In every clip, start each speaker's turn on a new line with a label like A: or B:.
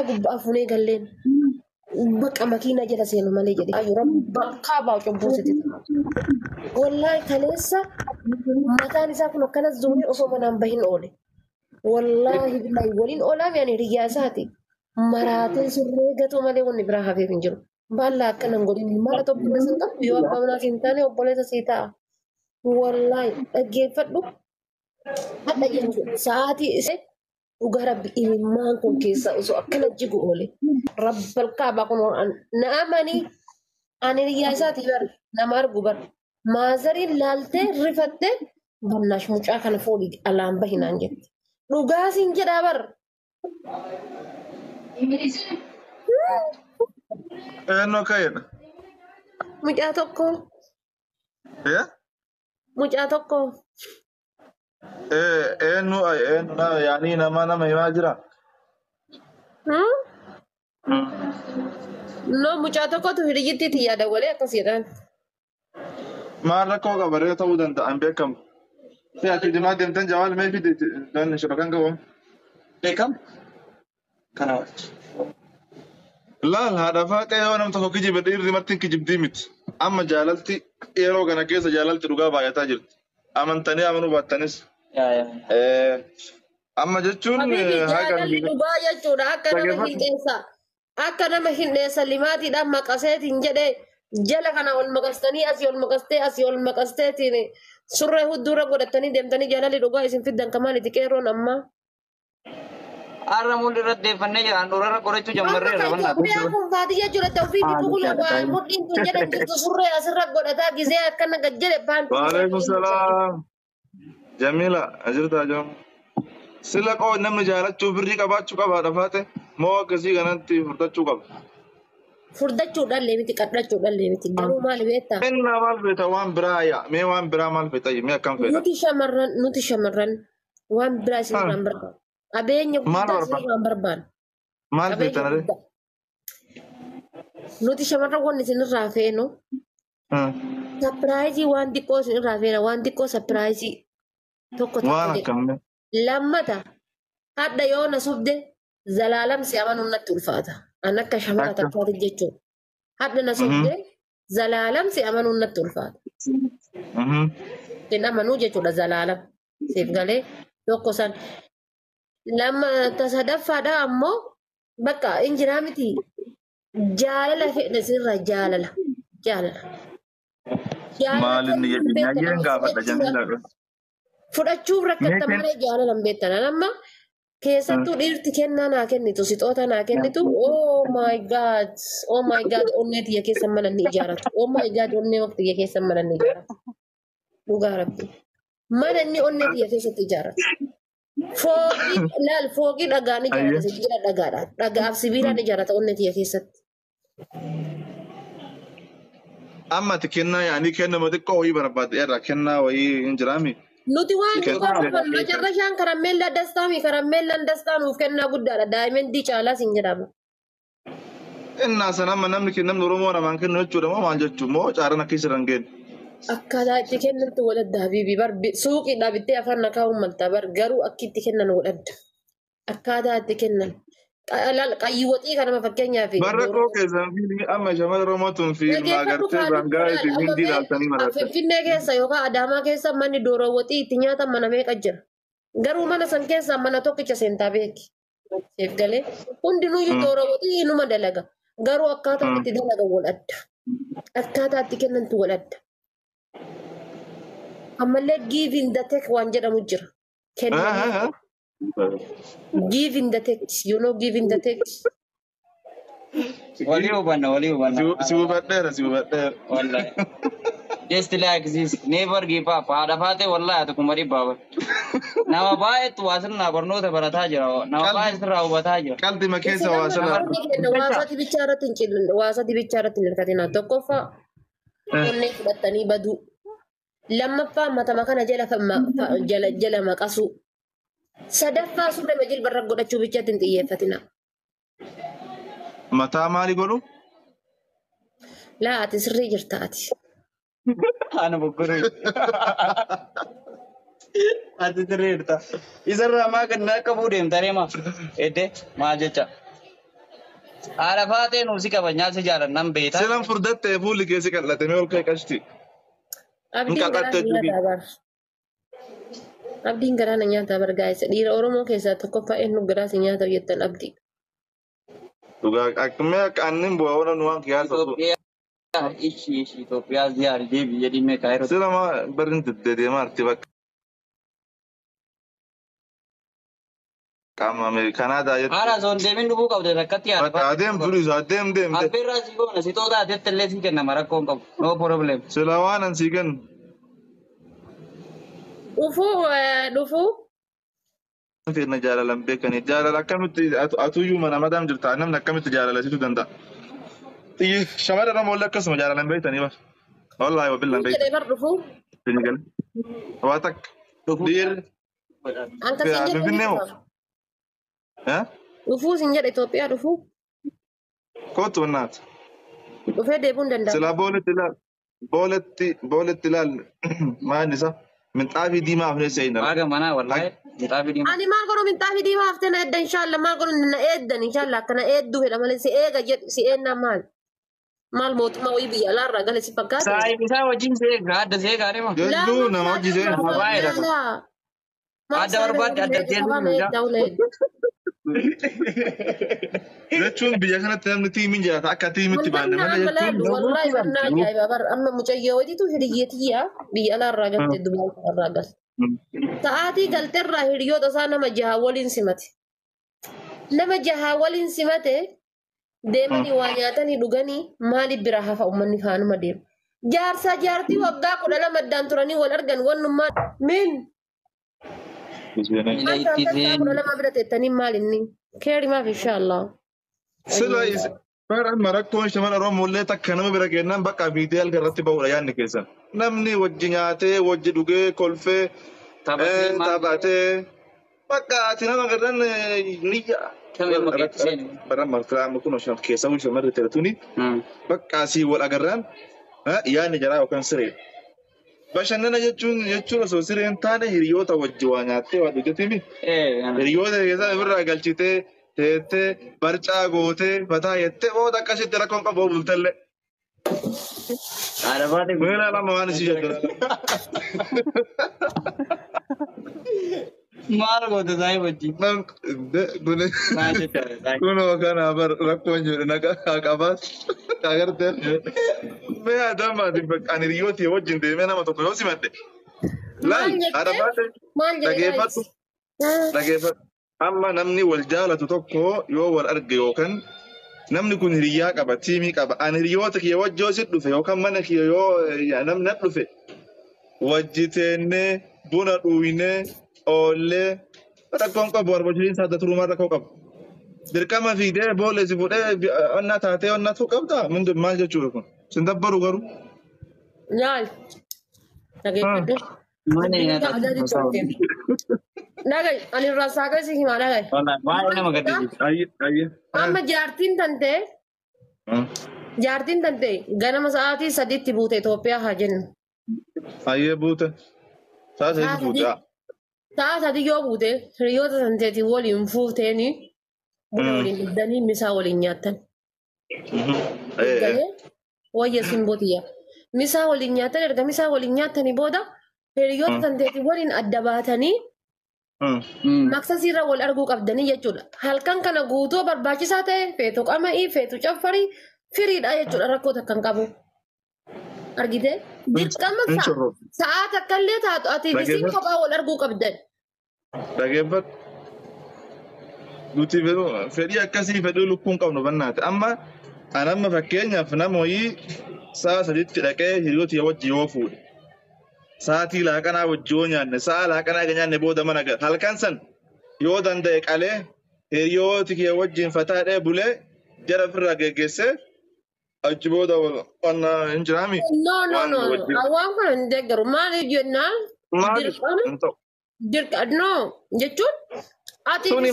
A: Gubbaa fuunee galleen. Bakka makiinaa jala seenu malee jedhe. Ayyo Rabbi bakkaa baa'u cubbuu sitti ta'a. Wallaahi kaleessa mataan isaa kun akkanas zoonii osoo manaan bahin oole. Wallaahi billaahi waliin oolaa mi'aan hiriyyaa isaati. Maraatee surree gatoo malee wanni biraa hafeef hin jiru. Baallaa akkana hin godhin mala obboleessa hin qabdu yoo abbaa manaa siin taane obboleessa sii ta'a. Wallaahi dhaggeeffadhu. Hadha jechuudha sa'aatii isee dhugaa Rabbi imimmaan kun keessa osoo akkana jigu oole. Rabbal kaabaa kun na amanii ani hiriyyaa isaati bar nama argu bar. Maazariin laaltee rifattee bannaash mucaa kana foolii alaan bahinaan jette. Dhugaa siin jedhaa bar.
B: Eenyu ka'eedha?
A: Mucaa tokko.
B: Eh?
A: Mucaa tokko.
B: Eenyu eenyu yaanii nama nama himaa jira?
A: No, mucaa tokkotu hiriyyittii tiyyaa dawwalee akkas jedhaan.
B: Maal rakkoo qaba ree ta'uu danda'a hin beekamu. Si ati dimaa deemtan jawaal mee fide dan shabakan qabu.
C: Beekam? Kana.
B: Laal haadha faaxee yoo nam tokko kijibe dhiirri marti kijibdii miti. Amma jaalalti yeroo kana keessa jaalalti dhugaa baay'ataa jirti. Amantanii amanuu baattanis.
C: Yaa yaa.
B: Amma jechuun
A: Habibi
B: haga
A: jaalalli dhugaa jechuudha akka nama
B: Dhaggeeffadhu.
A: hindheessa akka nama hindheessa limaatiidhaan maqaseetiin jedhee jala kana ol maqastanii asii ol maqastee asii ol maqasteetiin surree hudduura godhatanii deemtanii jaalalli dhugaa isin fiddan kamaalitti qeerroon ammaa.
C: Har'a mul'i irratti deeffannee jira. Handhuura irra qorachuu
A: Amma
C: jammarreerra
A: kan
C: bannaa.
A: Itoophiyaa kun baadiyyaa jiratte ofii kun waa mudhiin tun jedhan jirtu surree asirra godhataa gizee akkana gad jedhe paantii isaa
B: Waalaikum salaam. Jamila ajirtaa jiru. Sila qoo namni jaalachuu birrii qabaachuu qaba haadha faaxe moo akkasii kanatti furdachuu qaba.
A: Furdachuudhaan leemiti qadhachuudhaan leemiti garuu maali beektaa?
B: Innaa maal feeta waan biraa yaa mee waan biraa maal feeta mee akkam feeta?
A: Nuti shamarran waan biraa isin irraa hin barbaannu. Qabeenya
B: Maal
A: guddaa isin
B: barbaanna?
A: irraa hin barbaannu.
B: Maal
A: Qabeenya
B: feetan ree?
A: guddaa. Nuti shamarran wanni isin irraa feenu surprise waan xiqqoo isin irraa feena, waan xiqqoo surprise tokko tokko
B: Waan
A: jedhe.
B: akkam mee?
A: Lammata hadha yoo na sobde zalaalam si amanuun natti ulfaata. An akka shamara
B: Akka.
A: takkaati jechuudha. Hadha na sobde zalaalam si amanuun natti ulfaata. Sin amanuu jechuudha zalaalam. Siif galee tokko san. Lama sadaffaadha ammoo bakka injiraa miti jaalala fedha sirra jaalala. Jaalala. Jaalala
B: Maal inni
A: kennuu hin
B: jedhe
A: beektan
B: nyaayeen
A: amma
B: gaafadha
A: fudhachuudha.
B: Jamila.
A: Fudhachuuf
B: Mee
A: rakkattan
B: kenn
A: malee jaalala hin beektan. Amma keessattuu dhiirti kennaa naa kennitu sixoota naa kennitu, oh my God, oh my God, onnee tiyya keessa mana inni ijaaratu, oh my God, onnee waqtiyya keessa mana inni ijaaratu, dhugaa Rabbi mana inni onnee tiyya keessatti ijaaratu, fooqii laal, fooqii dhagaan ijaarata, sibiila dhagaadhaan, dhagaaf sibiilaan ijaarata onnee tiyya keessatti.
B: Amma ati kennaa yaanii kennama xiqqoo wayii barbaadde irraa kennaa wayii hin jiraami.
A: Nuti waan xiqqoo
B: Kennaa.
A: barbaannu macarrashaan karammeellaa dastaa fi karammeellaan dastaa nuuf kennaa guddaadha, diamond caalaas hin jedhamu.
B: Innaa sana amma namni namni Oromoo namaan kennu jechuudha moo maal jechuun moo caaraan akka isa hin
A: Akkaataa itti kennantu waladda habiibi bar, suuqiidhaa bittee afaan nakaa uummaltaa bar, garuu akki itti kennan waladda. Akkaataa itti kennan. Qayyii waxii kanama fakkeenyaaf.
B: Barra koo keessan fiilmii amma shamara Oromoo tun fiilmaa
A: Dhageeffadhu
B: agartee
A: kaadhu
B: Baangaalee fi
A: amma
B: Hindii ilaaltanii maratte.
A: Finfinnee keessa yookaan Adaamaa keessa manni dooroo waxii itti nyaatan mana meeqa jira. Garuu mana san keessaa mana tokkicha seentaa beeki. Siif galee hundinuyyuu dooroo waxii inuma dalaga. Garuu akkaataa itti dalagan wal adda. Akkaataa itti kennantu wal adda. Ammallee give and take waan jedhamu jira. Kennanii give and take, you know, give and take.
C: Walii hubanna, walii hubanna.
B: Si hubadheera, si hubadheera.
C: Wallahi. Just like this. Never give up. Haadha faate wallahi ati kuma dhibbaa bara. Nama baay'eetu waa sirnaa barnoota barataa jira. Nama baay'ee sirraa hubataa jira.
B: Qalbii keessa
A: Isin
B: waa
A: amma
B: sana.
A: namoonni kenna waasati bichaa irratti hin cilin, waasati bichaa irratti hin hirkatinaa. Tokkoffaa onnee fudhattanii baduu. Lammaffaa matama kana jala jala jala maqasuu. Sadaffaa surree jilbarra godhachuu bichaatti hin xiyyeeffatinaa.
B: Mataa maali godhu?
A: Laa, ati sirrii jirta ati.
C: Ana boggoree. Ati sirrii jirta. Isarraa maa kan akka fuudheem taree maa? Edde maal jecha? Haadha faatee nuusi qabanyaa si jaalannan beektaa.
B: Silan furdattee fuulli keessi qal'ate mee ol ka'e qashti.
A: Abdiin garaa
B: Hin
A: na nyaataa bar. Abdiin garaa na nyaataa bar gaa'isa. Dhiira Oromoo keessaa tokkoffaa eenyu garaa si nyaata jettan abdii.
B: Dhugaa akkamii akka aannan bu'aa oolan waan kiyaasa.
C: Itoophiyaa ishi ishi Itoophiyaa ziyaari deebi jedhii mee kaayiroo.
B: Sila maa barri deddeemaa arti bakka. Qaama Ameerikanaadaa jettu.
C: Haadha osoo hin deemin dhufuu qabde rakkatti haadha
B: Bakka adeem duris adeem deemte.
C: Affeerraa si goona si xootaa atetti illee si kennama rakkoo hin qabu. No problem.
B: Sila waan an sii kennu.
A: Dhufuu dhufuu.
B: Fedna jaalalan beekanii jaalala akkamitti atuyyuu mana madaam jirta namni akkamitti jaalala situ danda'a. Shamarran Oromoo illee akkasuma jaalalan beektanii bar. Wallaahi wabillaan
A: Jedhee
B: beektan.
A: bar dhufuu.
B: Senegal. Waa takka. Dhiirri.
A: Anka siin jedhe
B: Finfinnee moo?
A: Dhufuu siin jedhe Itoophiyaa dhufuu.
B: Kootu wannaati.
A: Dhufee deebi'uu hin danda'amu.
B: Silaa booletti ilaal. Booletti booletti ilaal maal isa minxaafii diimaa hafnee seenaa.
C: Waaga manaa wallaahi minxaafii diimaa.
A: Ani maal godhu minxaafii diimaa haftee na edda inshaalla maal godhu na eeddan inshaalla akkana eedduu fedha malee si eega jedhu si eennaa maal. Maal mootummaa wayii biyya alaarraa gale si fakkaate.
C: Saayib isaa wajjin seegaa adda seegaa deema.
B: Jechuun nama hojii seena.
C: Adda barbaadde adda deemu.
B: Jechuun biyya kanatti namni tiimiin jiraata akka tiimitti baanne malee jechuun.
A: Wallahi barnaa ajaa'iba bar amma mucayyoo wayiitu hiriyyatiyyaa biyya alaarraa galte Dubaay irraa galte. Sa'aatii galteerraa hiriyoota isaa nama jaha waliin simate. Nama jaha waliin simate deemanii waa nyaatanii dhuganii maaliif biraa hafa uummanni faanuma deemu. Jaarsaa jaartii waggaa 12 addaan turanii wal argan wannummaa min. Maal 12 bira teettanii maal inni? Keeri maaf inshaallah.
B: Sila bara rakkoon shamara Oromoo illee takka nama bira kennan bakka fiitee halkan irratti ba'uudha yaadni keessan. Namni wajji nyaatee wajji dhugee kolfee taphatee bakka ati nama garran niyya. Bara martiraa kun keessa shamarri teettuni bakka asii wal agarraan yaadni jaraa yookaan siree. Bashannana jechuun osoo sireen taane hiriyoota wajji waa nyaattee waa dhugeetimi. Hiriyoota keessaa ofirraa galchitee teettee barcaa gootee mataa jettee booda akkasitti rakkoon qabu bultellee. Meela lama waan isii jedhu.
C: Maal goote saayib wajjin?
B: Kunoo kana bar rakkoon jiru naqa qabaas agartee. Mee adamaatiin bakka ani hiriyoota wajjin deemee nama tokko yoo simadhe. Laal haadha baate dhageeffadhu dhageeffadhu. Amma namni wal jaalatu tokko yoo wal arge yookaan namni kun hiriyyaa qaba tiimii qaba ani hiriyoota kiyya wajji yoo si dhufe yookaan mana kiyya yoo namni na dhufe wajji teennee buna dhuunee oollee rakkoon qabu arbaachiinsa adda turumaa rakkoo qabu. Dirqama fiidee boolle si fuudhee onnaa taatee onnaa ta'uu qabdaa maal jechuudha kun sin dabbaru garuu.
A: Laal. Dhageeffadhu. Dhagahi ani irraa saaqee si himaa dhagahi.
C: Baay'ee nama gaddisiisa.
A: Amma jaartiin tantee ganama sa'aatii 3tti buute Itoophiyaa haa jennu.
B: Ayyee buute. Sa'a 3tti buute.
A: Sa'a 3 yoo buute hiriyoota tanteetiin waliin fuuteeni buna waliin dhugdanii misaa waliin nyaattan. Wayya simbootiya. Misaa waliin nyaattan erga misaa waliin nyaattanii booda hiriyoota tanteetiin waliin adda baatanii maqsasiirra wal arguu qabdanii jechuudha. Halkan kana guutuu barbaachisaa ta'e feetu qama'ii feetu caffarii firiidha jechuudha rakkoo takka hin qabu. Argitee? Dirqama sa'aa takka illee taatu ati isiin kophaa wal arguu qabdan.
B: Dhageeffadhu. Nuti fedhii akkasii fedhii lukkuun qabnu bannaati. Amma an amma fakkeenyaaf nama wayii sa'a 3tti dhaqee hiriyoota wajji yoo fuudhe. Sa'aatii laaqanaa wajji yoo nyaanne sa'a laaqanaa eega nyaanne booda mana gala. Halkan san yoo danda'e qalee hiriyooti kiyya wajjin fataadhee bulee jara ofirraa geggeessee achi booda qonna hin jiraami.
A: No no no waan kana hin deeggaru maaliif jennaan dirqama dirqa no jechuun ati
B: Tuni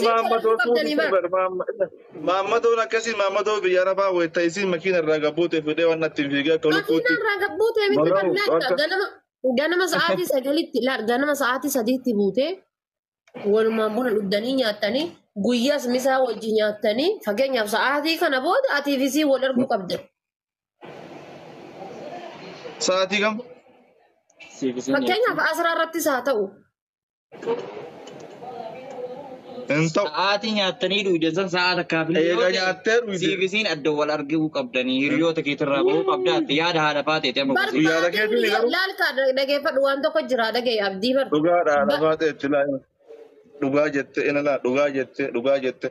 B: maammadoon akkasii maammadoo biyya arabaa wayita isiin makiina irraa gabbuute fidee waan natti hin fiigee akka lukkuutti.
A: Makiina irraa gabbuute miti barnaata ganama ganama sa'aatii 9tti laal ganama sa'aatii 3tti buutee walumaan buna dhugdanii nyaattanii Guyyaas misaa wajji nyaattanii fakkeenyaaf sa'aatii kana booda atii fi isii wal arguu qabda.
B: Sa'aatii kam?
A: Fakkeenyaaf asraa irrattis haa ta'u.
B: Hin ta'u.
C: Sa'aatii nyaattanii dhugdan san sa'a takkaaf illee yoo
B: Eega
C: ta'e
B: nyaattee dhugde.
C: siif isiin adda wal arguu qabdanii hiriyoota keetirraa bahuu qabdaatti yaada haadha faateeti amma gosi.
B: Guyyaadha
A: Barbaadee
B: keetiin
A: hiriyo
B: garuu
A: laalkaa dhageeffadhu waan tokko jira dhagee abdii bar.
B: dhugaadha haadha faateetti laa. Dhugaa jette ina laa dhugaa jette dhugaa jette.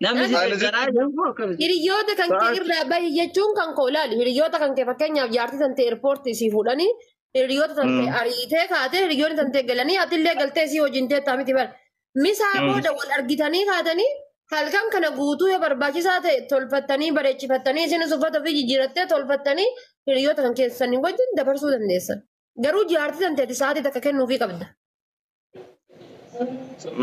C: Namni si
B: Ani
C: deeggaraa
B: sitti
C: jiru kun akkamitti?
A: Hiriyoota kan kee
B: sa'aatii
A: irraa bahi jechuun kan koo ilaali. Hiriyoota kan kee fakkeenyaaf jaartii tantee eerpoortii si fuudhanii hiriyoota tantee ariitee kaatee hiriyoonni tantee galanii atillee galtee si wajjin teettaa miti bara. Misaa booda wal argitanii kaatanii halkan kana guutuu yoo barbaachisaa ta'e tolfattanii bareechifattanii isinis uffata ofii jijjiirattee tolfattanii hiriyoota kan keessanii wajjin dabarsuu dandeessan. Garuu jaartii tanteeti sa'aatii takka kennuufii qabda.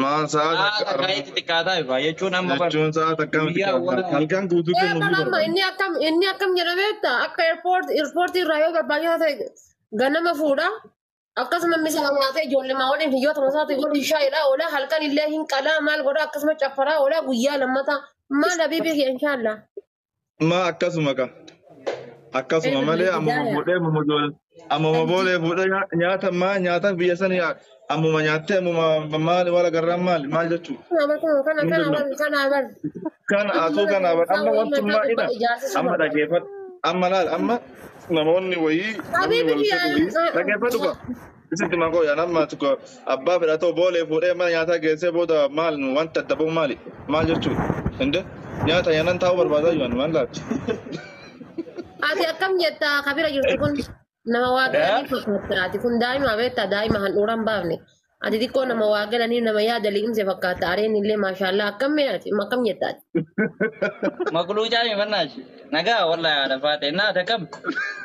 B: Maal sa'a
C: Sa'a
B: takka
C: takkaa itti xiqqaataa bifa jechuun amma bar
B: jechuun sa'a takka miti
C: guyyaa awwala
B: halkan guutuu
A: Ee
B: kennuufii
A: bara amma
B: barbaada.
A: inni akkam jedha beektaa akka eerpoortii irraa yoo barbaachisaa ta'e ganama fuudha akkasuma misaa nyaatee ijoollee waliin hiriyoota masaatii waliin shaayidha oola halkan illee hin qalaa maal godha akkasuma caffaraa oola guyyaa lammataa maal habiibi kee inshaallaa.
B: Maa akkasuma ka. Akkasuma malee ammuma
A: Hidaaya.
B: fuudhee ammuma ijoollee ammuma boolee fuudhee nyaata maa nyaata biyya sanii ammuma nyaattee ammuma maali wala garraan maali maal jechuudha.
A: Kana kana
B: Hin
A: kana
B: danda'amu.
A: kana bar.
B: Kana atuu kana bar amma wantummaa ina amma dhageeffadhu amma laal amma namoonni wayii namni
A: Habiibi
B: wal fedhu wayii dhageeffadhu ka. Isitti maqoo yaa nama tokko abbaa fedhatoo boolee fuudhee mana nyaataa geessee booda maal wanta adda bahu maali maal jechuudha. Hinde nyaata nyaannan taa'uu barbaadaa jiran maal laatti.
A: Ati akkam jettaa kabira jirtu kun nama waa galanii fakkaata. Ati kun daa'ima beektaa daa'ima handhuura hin baafne. Ati xiqqoo nama waa galanii nama yaada liqimse fakkaata. Areen illee maashaallaa akkam mee ati akkam jetta ati.
C: Maqluu caami mannaashi. Nagaa wallahi haadha faate naa takam.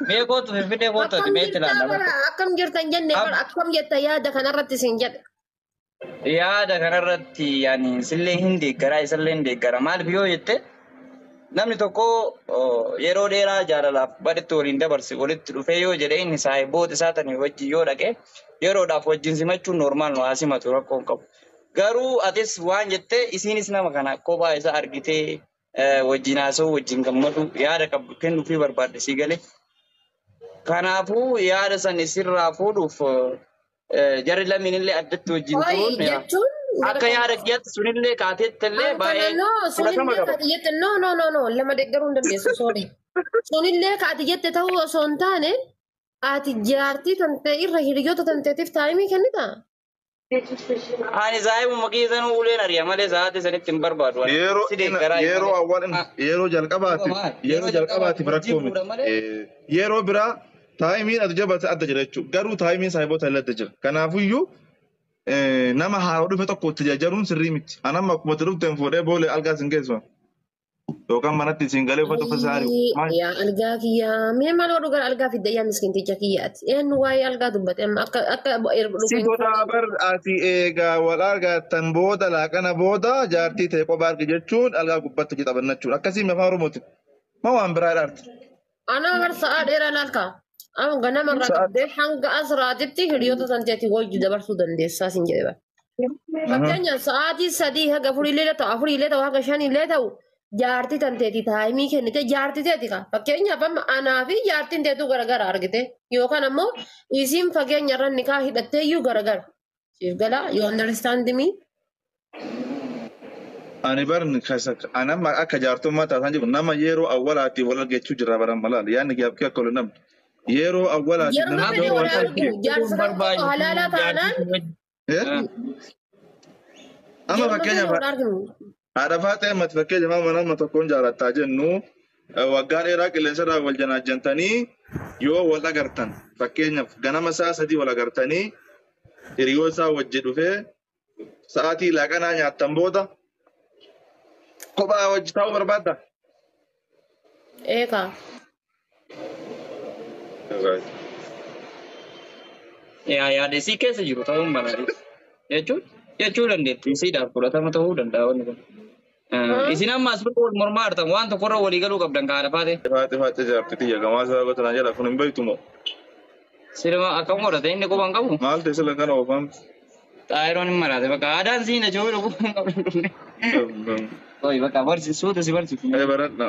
C: Mee kootu finfinnee kootu ati
A: Akkam
C: mee itti
A: jirtaa
C: ilaalla.
A: bara akkam jirtan jenne bara akkam jetta yaada kanarratti siin jedhe.
C: Yaada kanarratti yaani sillee hin deeggaraa isallee hin deeggara maaliif yoo jette namni tokko yeroo dheeraa jaalalaaf badhetti waliin dabarse walitti dhufee yoo jedhe inni saahiboota isaa tanii wajjin yoo dhaqe yeroodhaaf wajjin simachuun normaal nu haa simatu rakkoo hin qabu. Garuu atis waan jette isiinis nama kana kophaa isaa argitee wajjin haasa'uu wajjin gammadu yaada qabdu kennuufii barbaadde sii galee. Kanaafuu yaada san isirraa fuudhuuf jarri lameen illee addatti wajjin
A: Hoyi
C: turuun
A: jechuun
C: akka yaada kiyyaatti sunillee kaateetti illee
A: Kan kana
C: baay'ee
A: no
C: fudhatama
A: sunillee
C: qaba.
A: kaati jette no no no no lama deeggaruu hin dandeessu sorry. Sunillee kaati jette ta'uu osoo hin taane ati jaartii tantee irra hiriyoota tanteetiif taayimii kennitaa?
C: Ani saayibuma keessanuu uleen ari'a malee sa'aatii sanitti hin barbaadu. Ani
B: Yeroo
C: si deeggaraa
B: yeroo
C: malee.
B: awwaal yeroo jalqabaatiif
C: Maal?
B: yeroo
C: Yeroo
B: jalqabaatiif
C: jalqabaatiif
B: rakkoo
C: wajjin fuudha
B: miti.
C: malee.
B: Yeroo biraa taayimiin ati jabate adda jira jechuudha. Garuu taayimiin saahiboota illee adda jira. Kanaafuyyuu nama haaroo dhufe tokko itti jajjaruun sirrii miti. Ani amma akkuma itti dhufteen fuudhee boolee algaa isin geessu. Yookaan manatti isin galee uffata uffata isaa ari'u. Maal?
A: Yaa algaa kiyyaa mee maal godhu gara algaa fidda yaa miskinticha kiyyaati. Eenyu waa'ee algaa dubbate amma akka akka
B: Si godhaa bar ati eegaa wal argattan booda laaqana booda jaartii ta'e kophaa arge jechuun algaa gubbatti hojii taphannachuudha. Akkasii afaan Oromooti. Ma waan biraa dhaarte.
A: Ana bar sa'aa dheeraa laalka. Amma ganama irraa
B: Sa'aa.
A: qabdee hanga asraatitti hiriyoota tanteetii wajji dabarsuu dandeessaa sin jedhe bara. Fakkeenyaaf sa'aatii 3 haga 4 illee ta'u 4 illee ta'u haga 5 illee ta'u jaartii tanteetii taayimii kennite jaartii teeti ka. Fakkeenyaaf amma anaa fi jaartiin teetuu garagara argite yookaan ammoo isiin fageenya irra nikaa hidhattee iyyuu garagara. Siif galaa you understand me?
B: Ani barni ani amma akka jaartummaa taasisan jiru nama yeroo awwalaatiif wal argachuu jira baran malaal yaadni gaafkii akka wal namni yeroo awwalaatiif
A: Yeroo
B: namni
A: fedhe
B: yeroo
A: wal
B: wal
A: argu
B: arge
A: jaarsa kan tokko halaalaa taanaan
B: amma
A: yeroo fedhe
B: fakkeenyaaf
A: wal arginu.
B: haadha faaxee ammati fakkeenyaaf amma nama tokkoon jaalattaa jennu waggaa dheeraa qilleensa irraa wal janaajjantanii yoo wal agartan fakkeenyaaf ganama sa'a 3 wal agartanii hiriyoo isaa wajji dhufee sa'aatii laaqanaa nyaattan booda kophaa wajji taa'uu barbaadda.
A: Eegaa.
C: Yaa yaada isii keessa jiru ta'uu mala jechuun jechuu dandeetti isiidhaaf fudhatama ta'uu danda'a wanni kun. Isin amma as bira wal mormaa jirtan waan tokkorra walii galuu qabdan kaadha faate.
B: Faaxee faaxee jaartii tiyya gamaa isaa goota jedha kun hin beektu moo
C: Silma akkam godhate inni quban qabu.
B: maal ta'e sila kana oofam.
C: Xaayiroon hin maraate bakka aadaan siin ajoo dhufu hin qabdu. Oi bakka barsiisuuta si barsiisu.
B: Ee baradha.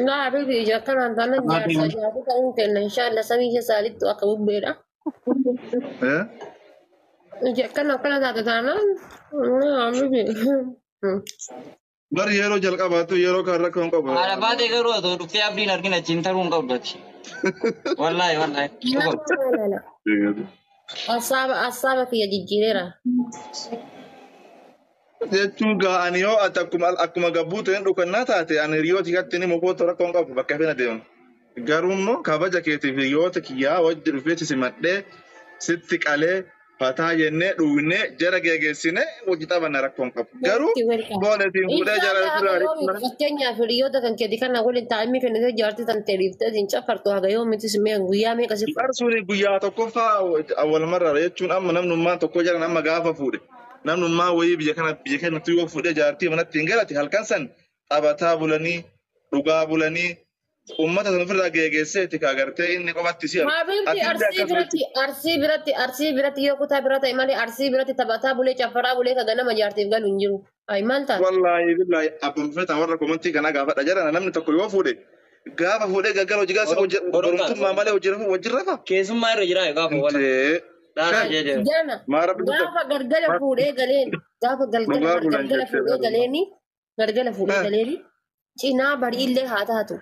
A: Laa habibi ija akkanaan taanaan jaarsa jaarsa ta'uun kenna inshaalla samii keessa alitti akka bubbeedha.
B: Ee?
A: Ija akkana akkana taate taanaan laa habibi.
B: Bari yeroo jalqabaatu yeroo kaan rakkoo hin qabu.
C: Haadha baatee garuu otoo dhuftee abdiin argina achiin taruu hin qabdu ati. Wallaahi wallaahi.
A: Assaaba kiyya jijjiireera.
B: Jechuun gaa ani yoo ati akkuma gabbuu ta'een dhukannaa taate ani hiriyoota kiyyatti ni mukoota rakkoo hin qabu bakka fena deemu. Garuu immoo kabaja keetiif hiriyoota kiyyaa wajji dhufee si simadhee sitti qalee fataa jennee dhugnee jara geeggeessinee wajji taphanna rakkoo hin qabu. Garuu booletiin fuudhee jara
A: Inshallah haga yoomi
B: bira
A: fakkeenyaaf hiriyoota kan keeti kana waliin taa'immi kennitee jaartii tan ta'e hin cafartu haga yoomitti simee guyyaa meeqa si
B: Barsuun guyyaa tokkoffaa awwalumarraa jechuun amma namnummaan tokko jaran amma gaafa fuudhe namnummaan wayii biyya kana biyya keenyatti yoo fuudhee jaartii manatti hin galate halkan san taphataa bulanii dhugaa bulanii uummata sana ofirraa geeggeesseeti kaa gartee inni qofatti si argu.
A: Habiibti
B: Ati illee
A: arsii
B: akkas
A: biratti arsii biratti arsii biratti yoo kutaa bira ta'e malee arsii biratti taphataa bulee cafaraa bulee ka ganama jaartiif galu hin jiru. Ay maal taate?
B: Wallaahi billaahi abbaan feetan warra komantii kanaa gaafadha jedhan namni tokko yoo fuudhe gaafa fuudhee galgala hojii gaasa borumtummaa malee hojii rafa.
C: Keessummaa irra jira gaafa wala.
B: Intee
C: Dhaasa jedhe.
A: Jana
B: maa rabbi guddaa
A: gaafa galgala fuudhee galeen gaafa galgala
B: dhugaa bulan
A: galgala
B: jettee
A: fuudhee galeeni galgala fuudhee galeeni cinaa bari'illee haa taatu.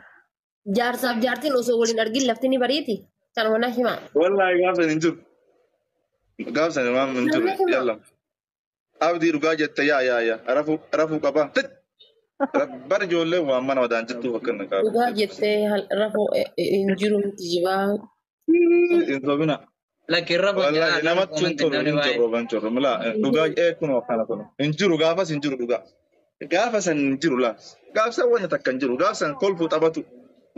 A: Jaarsaaf jaartiin osoo waliin argin lafti ni bariiti. Kanuma na himaa.
B: Wallaahi gaafa san hin jiru. Gaafa san waan hin jiru
A: Namni hima.
B: yalla. Abdii dhugaa jette yaa yaa yaa rafuu rafuu qabaa. Bar ijoollee waan mana wadaan jirtu bakka inni qabu.
A: Dhugaa jettee rafuu hin jiru miti jibaa.
B: Hin sobina.
C: Lakki irra
B: Wallaahi
C: bojjaa
B: namatti hin tolu
C: namni
B: hin
C: baay'ee.
B: jiru hin jiru mila dhugaa ee kunoo akkana kunoo hin jiru gaafas hin jiru dhugaa. Gaafa san hin jiru laa. Gaafa san wanta takka hin jiru gaafa san kolfuu taphatu.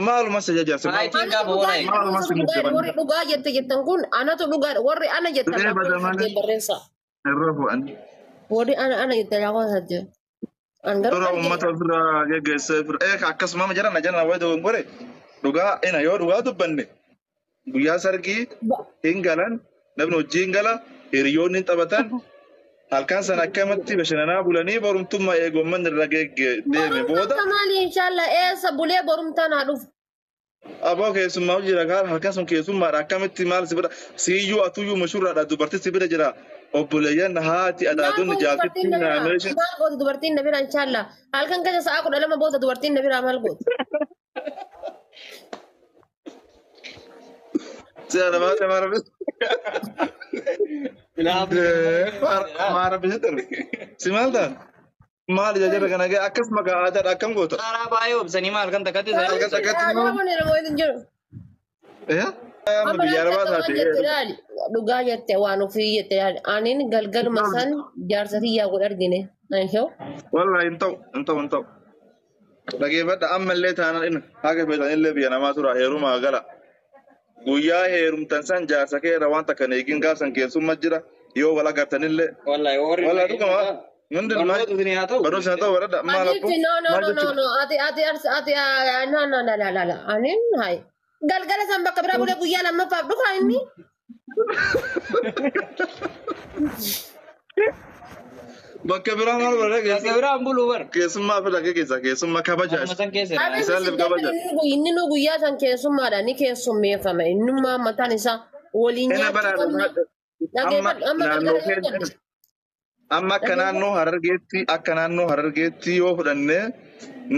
B: Maaluma sa jajaarsa maal
C: Haayitiin
A: Anatu
C: gaafa
A: dhugaa
C: wala.
A: jedhe
B: maaluma
A: anatu
B: si
A: dhugaadha
B: muddaban.
A: warri dhugaa jette jettan kun anatu dhugaadha warri ana jettan
B: Dhugee bada
A: lakkoofsa
B: malee
A: saddeet barreessa.
B: irra bu'an.
A: Warri ana ana jettan lakkoofsa saddeet. An garuu
B: Dura
A: argina.
B: uummata ofirraa geggeessee ofirra ee akkasuma jedhan jedhan wayi dogongore dhugaa ina yoo dhugaa dubbanne guyyaa sargii hin galan namni hojii hin gala hiriyoonni hin taphatan halkan sana akkamatti bashannanaa bulanii borumtummaa eegummaan irra deeme
A: Borumtaan
B: booda
A: kamaali inshallah eessa bulee borumtaan haa dhufu.
B: aboo keessummaa jira kaan halkan sun keessummaadha akkamitti maal si bira siyyuu atuyyuu mashurraadha dubartii si bira jira obboleeyyan haati
A: Maal
B: adaadonni
A: gooti
B: jaartitti
A: dubartiin na biraa?
B: naameeshin
A: Maal gooti dubartiin na biraa inshallah? Halkan keessa sa'a 12 booda dubartiin na biraa maal gooti?
B: si adabaate maarabis maarabis si maal ta'a maal jajjara kana ga'e akkasuma gaa aadaadha akkam goota
C: Xaaraa baay'ee obsanii maal kan takkatti
B: halkan takkatti
A: Aadaa
B: immoo
A: kun nama hin jiru.
B: eh amma
A: Amma
B: biyya
A: laal
B: arabaa
A: takka waan
B: taate
A: jette laali. Dhugaa jette waan ofii jette laali. Aniin galgaluma san jaarsa kiyyaa godhe argine. Anshoo.
B: Wallahi hin ta'u hin ta'u hin ta'u. Dhageeffadha ammallee taanaan inni haga feetanillee biyya namaa tura heerumaa gala. Guyyaa heerumtan san jaarsa kee irra waan takka hin eegin gaafsan keessummaa jira yoo wal agartanillee.
C: Wallahi warri
B: Wallahi dhuguma hundi maal
C: barnoota isin haa ta'u.
B: barumsa haa ta'u baradha maal abbo
A: Atiitti no no
B: maal
A: no no
B: jechuudha.
A: no ati ati arsi ati no no la la la la aniin hayi. Galgala san bakka biraa bulee guyyaa lammaffaaf dhufa inni.
B: Bakka biraa maal barra
C: Bakka
B: keessa
C: biraan buluu bar.
B: keessummaa fila keessa keessummaa kabaja
C: Akkuma san keessa jira.
A: Habibi
B: isaan kabaja.
A: inni nu guyyaa san keessummaadha ni keessummeeffama innummaa mataan isaa waliin
B: Ina
A: nyaachuu
B: bara
A: qabna.
B: amma
A: Dhageeffadhu amma
B: naannoo
A: galgala yoo
B: keenya
A: galle.
B: Amma akka naannoo harargeetti yoo fudhanne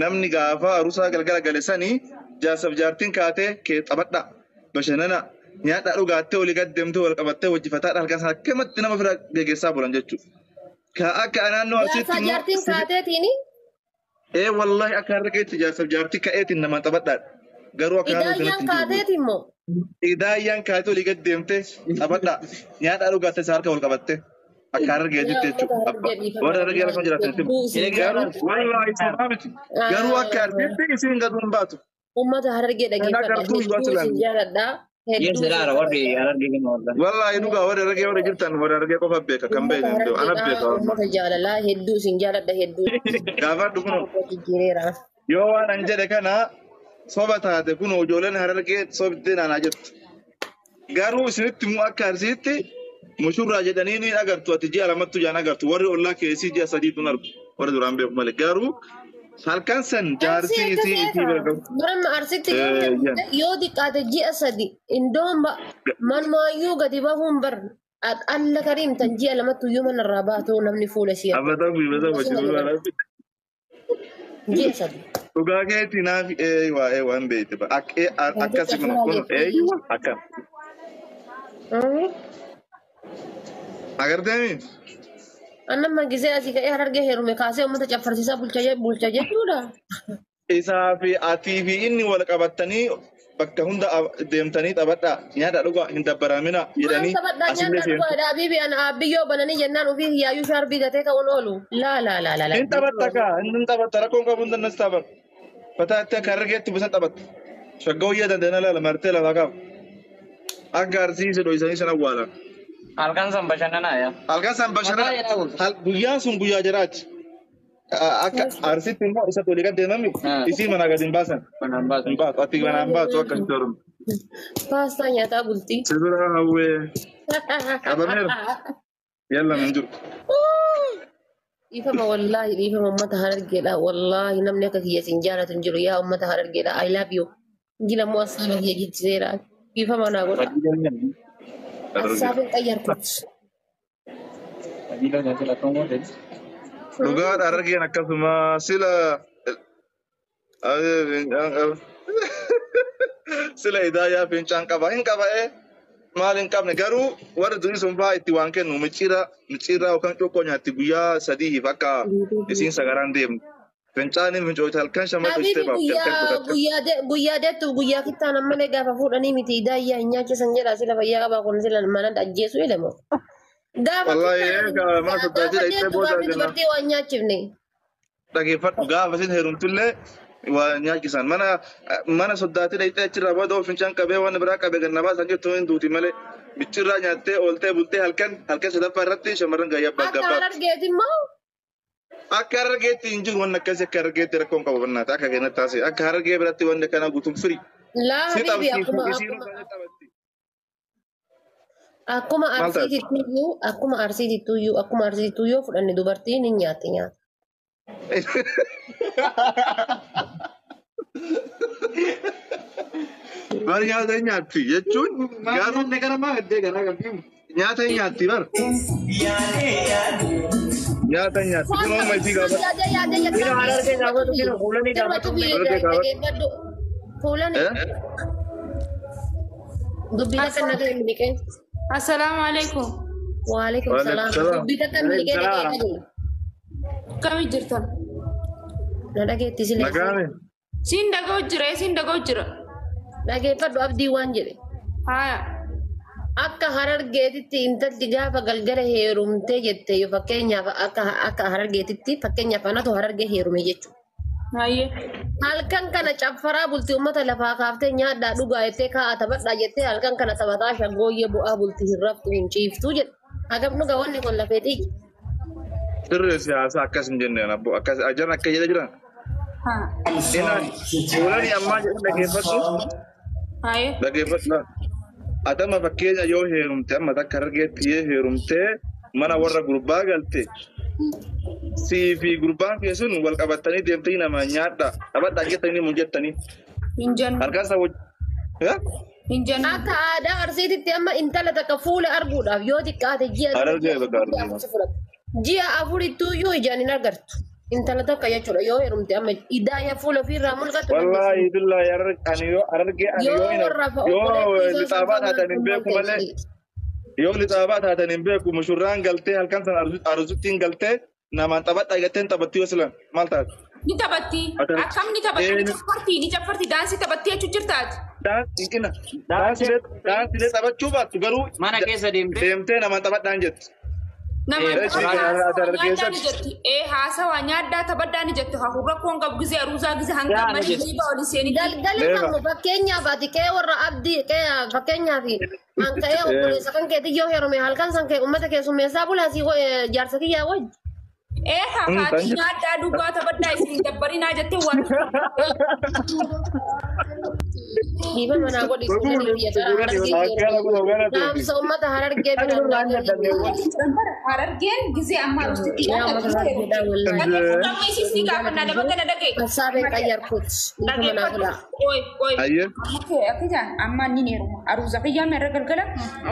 B: namni gaafa aruusaa galgala gale sanii jaarsaaf jaartiin kaatee kee taphadha bashannana nyaadhaa dhugaattee olii gad deemtee wal qabattee hojjifataadha halkan sana akkamatti nama bira geggeessaa bulan jechuudha. Ka akka naannoo arsiitti
A: Jaarsaa
B: immoo
A: jaartiin kaateetiini
B: ee wallahi akka harargeetti jaarsaaf jaartii ka'eetiin nama taphadhaadha. Garuu akka naannoo
A: idaayyaan
B: kanatti hin jiru.
A: kaateeti immoo.
B: Idaayyaan kaatee olii gad deemtee taphadhaa nyaadhaa dhugaattee isa harka wal qabattee akka
A: Yaa
B: harargeetitti
A: uummata
B: jechuudha.
A: harargee dhiifama
B: Warra harargee akkuma jiraatan
A: hedduu isin
B: Garuu
A: jaalladha.
B: wallahi sobaa miti. Garuu akka arsiitti isiin gad hin baatu.
A: Uummata harargee
B: Kan
A: dhageeffadha
B: agartuu yoo
A: hedduu isin
B: atilaan.
A: jaalladha
C: Yes,
A: hedduu isin
C: ilaala warri
A: kabajaa.
C: harargee kennu wallahi.
B: Wallahi dhugaa warra harargee warra jirtan warra harargee qofa beeka kan
A: Uummata
B: beekne hin jiru. Ana
A: harargeedha
B: beeka wallahi.
A: uummata jaalalaa hedduu isin jaalladha hedduu
B: Gaafadhu kunoo
A: jijjiireera.
B: yoo waan an jedhe kana soba taate kunoo ijoolleen harargee sobdee naanaa jettu. Garuu isinitti immoo akka arsiitti Mushurraa jedhanii ni agartu ati ji'a lamattu jaan agartu warri ollaa keessii ji'a sadiitu hin argu warri duraan beeku malee garuu halkan san
A: Arsii
B: jaarsi
A: akka
B: isii isii
A: seeta.
B: bira qabu.
A: Baramma arsitti yoo heerumte yoo xiqqaate ji'a sadi indoon manumaayyuu gadi bahuun bar alla kariimtan ji'a lamattu iyyuu manarraa baatu namni fuula ishee argu.
B: Abbataa guyyibata
A: Akkasuma
B: wajjin
A: godhan. Ji'a sadi.
B: Dhugaa keetii naaf eeywaa eeywaa hin beekte
A: Gaazexaa
B: akkasi kun
A: fuulaa
B: kun
A: jetti.
B: eeyywa akkam. Agartee
A: Annamma gisee asii ka'ee harargee heerume kaasee uummata caffarsiisaa bulcha jechuudha.
B: Isaa fi atii fi inni wal qabatanii bakka hunda deemtanii taphadhaa nyaata dhugaa hin dabbaraminaa
A: Maal
B: jedhanii
A: taphadhaa
B: asillee
A: nyaata
B: seentu.
A: dhugaadha abiibi ana abbiyyoo bananii jennaan ofii yaayyuu shaarbii gatee ka'uun oolu. Laa laa laa laa laa.
B: Hin taphatta kaa hin taphatta rakkoon qabu hin dandas taphatta. Fataa itti akka harargeetti bisan taphatta. Shaggooyyee dandeenye laala martee lafaa qaba. Akka arsiisee dho'isanii sana awwaalan.
C: Halkan san bashannanaa yaa.
B: Halkan san
C: Mataa
B: bashannana
C: jedhaa bultu.
B: guyyaan sun guyyaa jiraati. Akka arsiitti immoo isa tolii gad deemami isii manaa gad hin baasan.
C: Manaan baasan.
B: Hin baatu ati manaa hin baatu akkasitti oromo.
A: Paastaa nyaataa bultii.
B: Sibira hawwee qabameera yalla hin jiru.
A: Dhiifama wallaahi dhiifama uummata harargeedha. Wallaahi namni akka kiyya sin jaalatu hin jiru. Yaa uummata harargeedha. I love you. Jila immoo asxaaba kiyya jijjiireera. Dhiifama naa godha. Asxaabin qayyarkut.
B: Dhugaadha harargeen akkasuma sila sila hidaayaa fincaan qaba hin qaba maal hin qabne garuu warri durii sun fa'aa itti waan kennu micciira micciirraa yookaan cuqqoo nyaatti guyyaa sadiif akka isiin sagaraan deemtu. Fincaaniin fincooyte halkan shamarru
A: Habibi
B: ishee baafte halkan kutatte.
A: guyyaa deettuuf guyyaa kittaan ammalee gaafa fuudhanii miti hidaayyaa hin nyaachisan jedha sila fayyaa qabaa kun sila mana ajjeesu jedhamu. Gaafa
B: Wallaahi
A: kittaan
B: egaa mana
A: gaafa
B: soddaatii dhaqxee
A: deettu
B: booda
A: gaafni
B: jenna.
A: dubartii waan nyaachifne.
B: Dhageeffadhu gaafa isin heerumtullee waa nyaachisan mana mana soddaatii dhaqxee achirraa booda fincaan qabee waan biraa qabee ganna baasan jirtu hin duuti malee micciirraa nyaattee ooltee bultee halkan halkan sadaffaa irratti shamarran gaayyaa
A: Akka
B: gabbaatti.
A: harargeeti immoo
B: Akka harargeetti hin jiru wanni akkasii akka harargeetti rakkoon qabu bannaata akka keenyatti taasise akka harargee biratti wanni akkanaa guutuun firii.
A: laa
B: Si
A: habibi
B: tapsiisu
A: akkuma
B: isiinuu
A: akkuma
B: baay'ee taphatti.
A: akkuma
B: Maal taate?
A: arsiitittuyyu akkuma arsiitittuyyu akkuma arsiitittuyyu fudhanne dubartiin hin nyaatti nyaata.
B: Bar nyaata hin nyaatti jechuun garuu nyaata hin nyaatti bar nyaata hin nyaatti kun ooma isii gaafadhu.
A: Yaadee yaadee
C: Kino harargee gaafatu kino fuulanii
A: sirba
C: gaafatu.
A: cufii
B: Harargee gaafadhu.
A: dhageeffadhu. Fuulani dubbii takka na ta'e miliqee.
D: Assalaamu alaikum.
A: Waalaikum
B: Waalaikum
A: salaam.
B: salaam.
A: Dubbii takka miliqee
C: Waalaikum salaam.
A: dhageeffadhu.
D: Akkami jirtan?
A: Na dhageetti silee.
B: Nagaame.
D: Siin dhaga'u jira, siin dhaga'u jira.
A: Dhageeffadhu abdii waan jedhe.
D: Haaya.
A: Akka harargeetitti intalli gaafa galgala heerumtee jette yoo fakkeenyaaf akka akka harargeetitti fakkeenyaaf anatu harargee heerume jechuudha.
D: Haayye.
A: Halkan kana caffaraa bultii uummata lafaa kaaftee nyaadhaa dhugaa jettee kaa'aa taphadhaa jettee halkan kana taphataa shaggooyyee bu'aa bultii hin raftu hin ciiftuu jedhe. Hagam dhuga wanni kun lafeetii.
B: Sirri siyaasaa akkas hin jenneen abbo akkas ajan akka jedha jiran.
D: Haa.
B: Inaan fuulanii ammaa jedhan dhageeffadhu
D: Haayye.
B: dhageeffadhu laal. Atama fakkeenya yoo heerumte amma takka harargeetti yoo heerumte mana warra gurbaa galte sii fi gurbaan kee sun wal qabatanii deemtanii nama nyaadha taphadhaa jettanii mun jettanii
D: Hin jennu.
B: halkan isa wajjin.
D: Hin jennu.
A: Akka aadaa arsiititti amma intala takka fuula arguudhaaf yoo xiqqaate ji'a
B: Harargee bakka
A: ji'a
B: harargee.
A: afur si fudhata. Ji'a afurittuuyyuu ijaan hin agartu. Intala takka jechuudha yoo heerumte amma idaaya fuula ofiirraa mul'atu
B: Wallaahi billaahi ani yoo harargee ani
A: yoo
B: yoo hin
A: warra
B: yoo
A: obboleettii isaa
B: lixaabaa taatan hin beeku malee yoo lixaabaa taatan hin beeku mushurraan galtee halkan sana arzuttiin galtee namaan taphadhaa jettee hin taphatti yoo silan maal taate?
D: Ni taphatti.
B: Ati-
D: Akkam ni taphatti? Ni
B: Een-
D: caffarti. Ni caffarti. Daansii taphatti jechuu jirtaati.
B: Daansiina daansilee taphachuu baattu garuu
C: Mana keessa deemtee
B: deemtee namaan taphadhaan jetti.
D: Nama
C: Eh,
B: Reechi
D: haasawaa
B: ati
D: nyaadhaa ni
B: harargeessatti.
D: jetti. Ee haasawaa nyaadhaa taphadhaa ni jetti. Hafuurra koon qabu gizee aruusaa gizee hanga
C: Yaa ni
D: mana
C: jetti.
D: hirriibaa oli seenitti.
A: Galgala
B: Eeva.
A: kammu fakkeenyaaf ati qe'ee warra abdii qe'ee fakkeenyaaf an qe'ee obboleessa kan keetii yoo heerume halkan san kee uummata keessummeessaa bulaa si jaarsa kiyyaa wajji.
D: Ee
B: Tan
D: haati
B: jettu.
D: nyaadhaa dhugaa taphadhaa isin dabbarinaa jettee waan.
A: Dhiifama naa godhi fuulanii biyya tana Harargee jedhamu. Dhaamsa uummata Harargee biraan naa gahi.
D: Harargeen gisee ammaa rustitti
A: Yaa uummata Harargeedhaa wallaahi.
D: Gammeessiisni gaafannaa nama gana dhagaye.
A: Hassaabeen qayyarkuut. Dhiifama naa godhaa.
D: Qoy qoy.
B: Ayyee.
D: Akka jaan amma inni heeruma. Aruuza kiyyaa meerra galgala